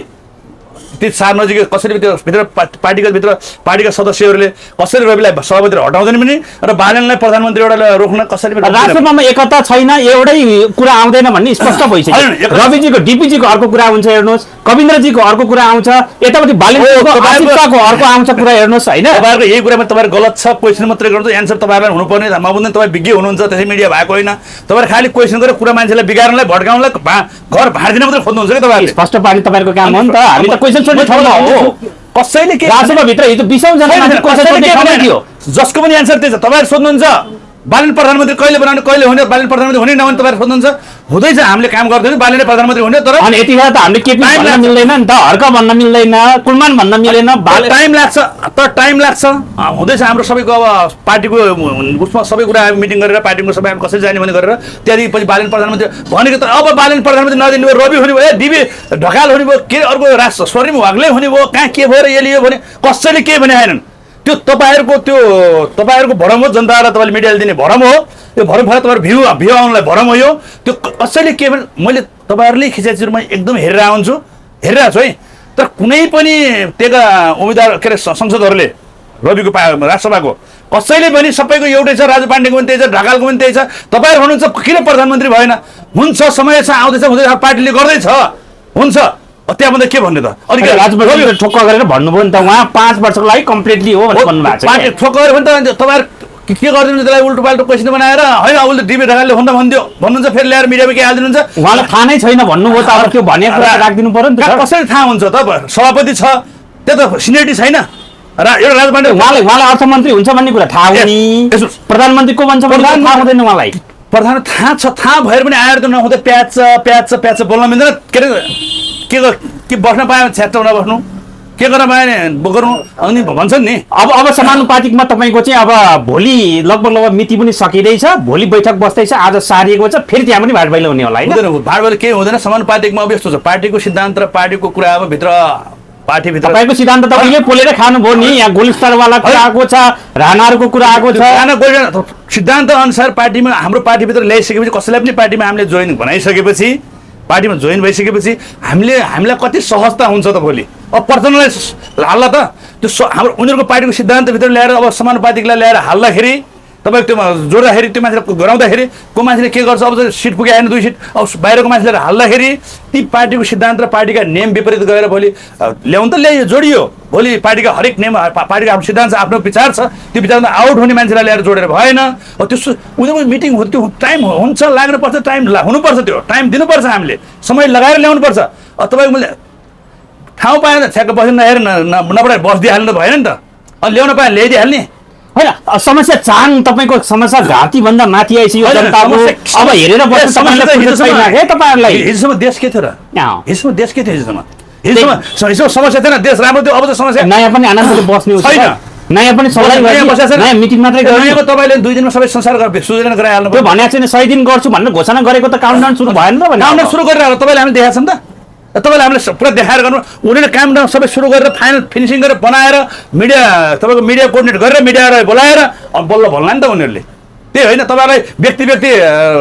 ती 4 नजिकै कसरी त्यो भित्र पार्टीका सदस्यहरूले कसरी रविलाई सभापति हटाउँदैन पनि र बालेनलाई प्रधानमन्त्री एउटा रोक्न कसरी राष्ट्रसभामा एकता छैन एउटै कुरा आउँदैन भन्ने स्पष्ट भइसक्यो रविजीको डिपिजीको अर्को कुरा हुन्छ हेर्नुहोस् कविन्द्रजीको अर्को कुरा आउँछ यतापट्टि बालेनको अर्को आउँछ कुरा हेर्नुहोस् होइन तपाईँहरूको यही कुरामा तपाईँहरू गलत छ क्वेसन मात्रै गर्नु एन्सर तपाईँहरूलाई हुनुपर्ने म बुझ्दैन तपाईँ विज्ञ हुनुहुन्छ त्यसै मिडिया भएको होइन तपाईँहरू खालि क्वेसन गरेर कुरा मान्छेलाई बिगार्नलाई भड्काउनलाई घर भाँडिदिन मात्रै खोज्नुहुन्छ कि तपाईँहरूले स्पष्ट पार्ने तपाईँहरूको काम हो नि त हामी त क्वेसन कसैले के राष्ट्रसभाभित्र हिजो 20औं जना जसको पनि एन्सर त्यही छ तपाईँहरू सोध्नुहुन्छ बालेन प्रधानमन्त्री कहिले बनाउने कहिले हुने बालेन प्रधानमन्त्री हुने नहुने तपाईँहरू सोध्नुहुन्छ हुँदैछ हामीले काम गर्दैछौँ बालेन प्रधानमन्त्री हुने तर अनि यतिखेर त हामीले केपी भन्न मिल्दैन नि त हर्क भन्न मिल्दैन कुलमान भन्न मिलेन टाइम लाग्छ हुँदैछ हाम्रो सबैको अब पार्टीको उसमा सबै कुरा मिटिङ गरेर पार्टीको सबै कसरी जाने भने गरेर त्यहाँदेखि पछि बालेन प्रधानमन्त्री भनेको त अब बालेन प्रधानमन्त्री नदिनु भयो रवि हुने भयो डिबी ढकाल हुने भयो के अर्को राष्ट्र स्वर्णिम वाग्ले हुने भयो कहाँ के भयो र यसले भने कसैले के भने आएनन् त्यो तपाईँहरूको भरम हो जनतालाई तपाईँले मिडियाले दिने भरम हो यो भरम भएर तपाईँहरू भ्यू आउनुलाई भरम हो यो त्यो कसैले के भने मैले तपाईँहरूले खिचाइचुरमा एकदम हेरेर आउँछु हेरिरहेको छु है तर कुनै पनि त्यहाँ उम्मेदवार के अरे संसदहरूले रविको राष्ट्रसभाको कसैले पनि सबैको एउटै छ, राजु पाण्डेको पनि त्यही छ, ढकालको पनि त्यही छ। तपाईँहरू भन्नुहुन्छ किन प्रधानमन्त्री भएन? हुन्छ, समय छ, आउँदैछ, हुँदैछ, पार्टीले गर्दैछ, हुन्छ, त्यहाँभन्दा के भन्ने त? अलिक राजु ठोक्क गरेर भन्नुभयो नि त, उहाँ 5 वर्षको लागि कम्प्लिटली हो भनेर भन्नुभएको छ। पार्टी ठोक्क गरेर भने त तपाईँहरू के गरिदिनु त्यसलाई उल्टो पाल्टो क्वेसन बनाएर होइन उसले डिबी ढकालले भन्दियो भन्नुहुन्छ, फेरि ल्याएर मिडियामा के हालिदिनुहुन्छ? उहाँलाई थाहा नै छैन भन्नुभयो त, अब त्यो भनेको कुरा राखिदिनु पर्यो नि त। कसरी थाहा हुन्छ त? सभापति छ, त्यो त सिनियरिटी छैन। एउटा राजु पाण्डे उहाँलाई अर्थमन्त्री हुन्छ भन्ने कुरा थाहा हो नि, प्रधानमन्त्री को भन्छ भन्ने थाहा हुँदैन उहाँलाई। प्रधान थाहा छ, थाहा भएर पनि आएर त नहुँदै प्याच बोल्न मिल्दैन। के बस्न पायो छ्याट्ट नबस्नु, के गर्न पाएन गरौँ अनि भन्छन् नि। अब समानुपातिकमा तपाईँको चाहिँ अब भोलि लगभग मिति पनि सकिँदैछ, भोलि बैठक बस्दैछ, आज सारिएको छ, फेरि त्यहाँ पनि भाडभैलो हुने होला होइन? भाडभैलो केही हुँदैन। समानुपातिकमा अब यस्तो छ, पार्टीको सिद्धान्त र पार्टीको कुरा अब भित्र पार्टीभित्र तपाईँको सिद्धान्त तपाईँले पोलेर खानुभयो नि। यहाँ गोलिस्तारवाला कुरा आएको छ, राणाहरूको कुरा आएको छ। सिद्धान्त अनुसार पार्टीमा हाम्रो पार्टीभित्र ल्याइसकेपछि कसैलाई पनि पार्टीमा हामीले जोइन बनाइसकेपछि, पार्टीमा जोइन भइसकेपछि हामीलाई कति सहजता हुन्छ त भोलि? अब पर्सनलाई हाल्ला त त्यो हाम्रो उनीहरूको पार्टीको सिद्धान्तभित्र ल्याएर अब समानुपातिकलाई ल्याएर हाल्दाखेरि तपाईँको त्यो जोड्दाखेरि त्यो मान्छेलाई गराउँदाखेरि को मान्छेले के गर्छ? अब सिट पुगे आएन 2 सिट, अब बाहिरको मान्छेले हाल्दाखेरि ती पार्टीको सिद्धान्त र पार्टीका नियम विपरीत गएर भोलि ल्याउनु त ल्याइयो, जोडियो। भोलि पार्टीका हरेक नियम, पार्टीको आफ्नो सिद्धान्त छ, आफ्नो विचार छ, त्यो विचारमा आउट हुने मान्छेलाई ल्याएर जोडेर भएन। त्यस्तो उनीहरूको मिटिङ हो, त्यो टाइम हुन्छ, लाग्नुपर्छ, टाइम हुनुपर्छ, त्यो टाइम दिनुपर्छ, हामीले समय लगाएर ल्याउनुपर्छ। तपाईँको मैले ठाउँ पाएन छ्याक्क बसेर नहेर नपढाएर बसिदिइहाल्नु त भएन नि त, अनि ल्याउन पाएन ल्याइदिइहाल्ने होइन। समस्या चाङ तपाईँको समस्या घाँटीभन्दा माथि आइसक्यो जनताको। अब हेरेर बस्नु तपाईँहरूलाई हिजोसम्म देश के थियो र? हिजोसम्म देश के थियो? हिजोसम्म समस्या थिएन, देश राम्रो थियो। अब त समस्या नयाँ पनि आनन्दले बस्ने छैन, नयाँ पनि नयाँ मिटिङ मात्रै गरेको। तपाईँले 2 दिनमा सबै संसार सूचना गराइहाल्नु। त्यो भनेको छैन 100 दिन गर्छु भनेर घोषणा गरेको त काउन्टडाउन सुरु भएन त? काउन्टडाउन सुरु गरेर तपाईँले हामीले देखाएको छ नि त, तपाईँले हामीलाई पुरा देखाएर गर्नु। उनीहरूले काम सबै सुरु गरेर फाइनल फिनिसिङ गरेर बनाएर मिडिया तपाईँको मिडिया कोर्डिनेट गरेर मिडियालाई बोलाएर बल्ल भन्ला नि त उनीहरूले। त्यही होइन तपाईँलाई व्यक्ति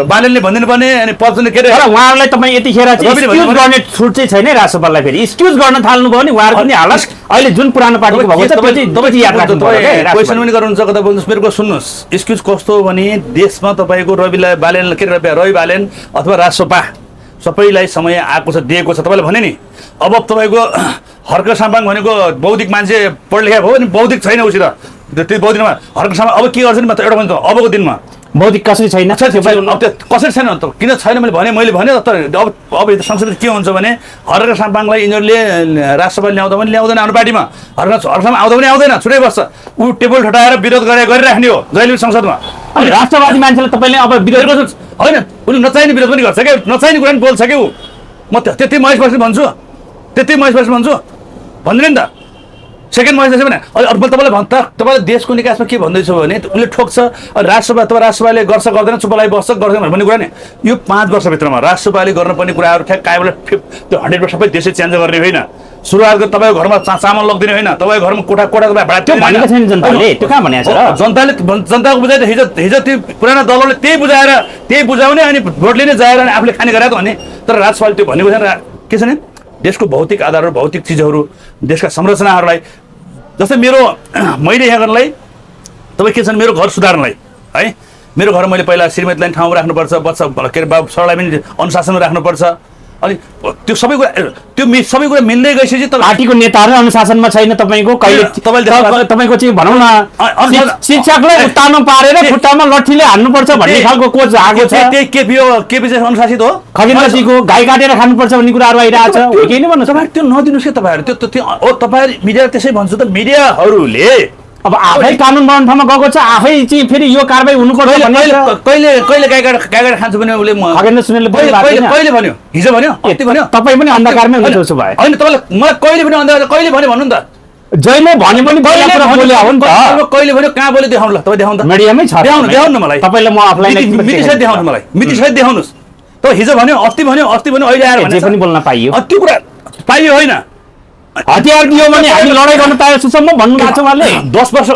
बालेनले भनिदिनु पर्ने अनि पर्ने के अरे उहाँहरूलाई तपाईँ यतिखेर एक्सक्युज गर्ने छुट चाहिँ छैन राष्ट्रपाललाई। फेरि एक्सक्युज गर्न थाल्नुभयो नि उहाँहरूको नि हालत अहिले जुन पुरानो पार्टीको भएको छ तपाईँ याद राख्नुपर्छ। क्वेसन पनि गर्नुहुन्छ कता बोल्नुहोस्, मेरो सुन्नुहोस्। एक्सक्युज कस्तो हो भने देशमा तपाईँको रवि बालेन के रवि बालेन अथवा राष्ट्रपा सबैलाई समय आएको छ, दिएको छ। तपाईँले भने नि अब तपाईँको हर्क साम्पाङ भनेको बौद्धिक मान्छे पढ लेखा भयो नि, बौद्धिक छैन उसित त्यो बौद्धिकमा हर्क साम्पाङ अब के गर्छ नि म त एउटा भन्छ अबको दिनमा बौद्धिक कसरी छैन? अब त्यो कसरी छैन त? किन छैन मैले भने तर अब संसदले के हुन्छ भने हर्क साम्पाङलाई यिनीहरूले राष्ट्रसभा ल्याउँदा पनि ल्याउँदैन, हाम्रो पार्टीमा हर्कसम्म आउँदा पनि आउँदैन, छुट्टै बस्छ। ऊ टेबल ठटाएर विरोध गरिराख्ने हो जहिले संसदमा। अनि राष्ट्रवादी मान्छेलाई तपाईँले अब विरोध होइन, उसले नचाहिने विरोध पनि गर्छ क्या, नचाहिने कुरा पनि बोल्छ क्या ऊ। म त्यति महेश बस्ने भन्छु, भन्दैन नि त। सेकेन्ड महेश भने अर्को तपाईँले देशको निकासमा के भन्दैछ भने उसले ठोक्छ राष्ट्रसभा अथवा राष्ट्रसभाले गर्छ गर्दैन, चुपलाई बस्छ गर्दैन भन्ने कुरा नि। यो 5 वर्षभित्रमा राष्ट्रसभाले गर्नुपर्ने कुराहरू ठ्याक्क आएबाट त्यो 100% सबै देशै चेन्ज गर्ने होइन। सुरुवात गरेर तपाईँको घरमा चामल लगिदिने होइन, तपाईँको घरमा कोठा जनताको बुझाइ त हिजो त्यो पुराना दलहरूले त्यही बुझाउने अनि भोट लिने जाएर अनि आफूले खाने गरे त भने। तर राष्ट्रसभाले त्यो भनेको छैन। के छ भने देशको भौतिक आधारहरू, भौतिक चिजहरू, देशका संरचनाहरूलाई जस्तै मैले यहाँ गर्नलाई तपाईँ के छ भने मेरो घर सुधार्नलाई है, मेरो घर मैले पहिला श्रीमतीलाई ठाउँमा राख्नुपर्छ, बच्चा के अरे बाबु सरलाई पनि अनुशासनमा राख्नुपर्छ। अनि त्यो सबै कुरा मिल्दै गएपछि पार्टीको नेताहरू अनुशासनमा छैन तपाईँको। तपाईँको चाहिँ भनौँ न शिक्षकलाई उत्तानो पारेर खुट्टामा लट्ठीले हान्नुपर्छ भन्ने खालको कोच आएको छ। केपी चाहिँ अनुशासित हो? खगेन्द्रजीको गाई काटेर खानुपर्छ भन्ने कुराहरू आइरहेको छ। केही नै भन्नु तपाईँ त्यो नदिनुहोस् क्या तपाईँहरू। त्यो तपाईँ मिडिया त्यसै भन्छु त, मिडियाहरूले अब आफै कानुन बनाउने ठाउँमा गएको छ, आफै चाहिँ फेरि यो कारबाही हुनुपर्छ भन्ने। कहिले गाई काटेर खान्छु भने उसले खगेन्द्र सुनेलले कहिले भन्यो? हिजो भन्यो, अस्ति भन्यो। तपाईँ पनि अन्धकारमै हुनुहुन्छ उसो भए? होइन, तपाईँलाई मलाई कहिले पनि अन्धकार कहिले भन्यो भन्नु नि त? जहिले भने पनि कहिले भन्यो, कहाँ बोल्यो देखाउनु ल, तपाईँ देखाउनु त। मिडियामै छ, देखाउनु न मलाई। तपाईँलाई म अफलाइन मितिसहित देखाउनु मलाई, मितिसहित देखाउनुहोस्। त हिजो भन्यो, अस्ति भन्यो, अहिले आएर जे पनि बोल्न पाइयो। त्यो कुरा पाइयो होइन। हतियार दियो भने हामी लडाइँ गर्न तयार छौँ भन्नु भएको छ उहाँले। 10 वर्ष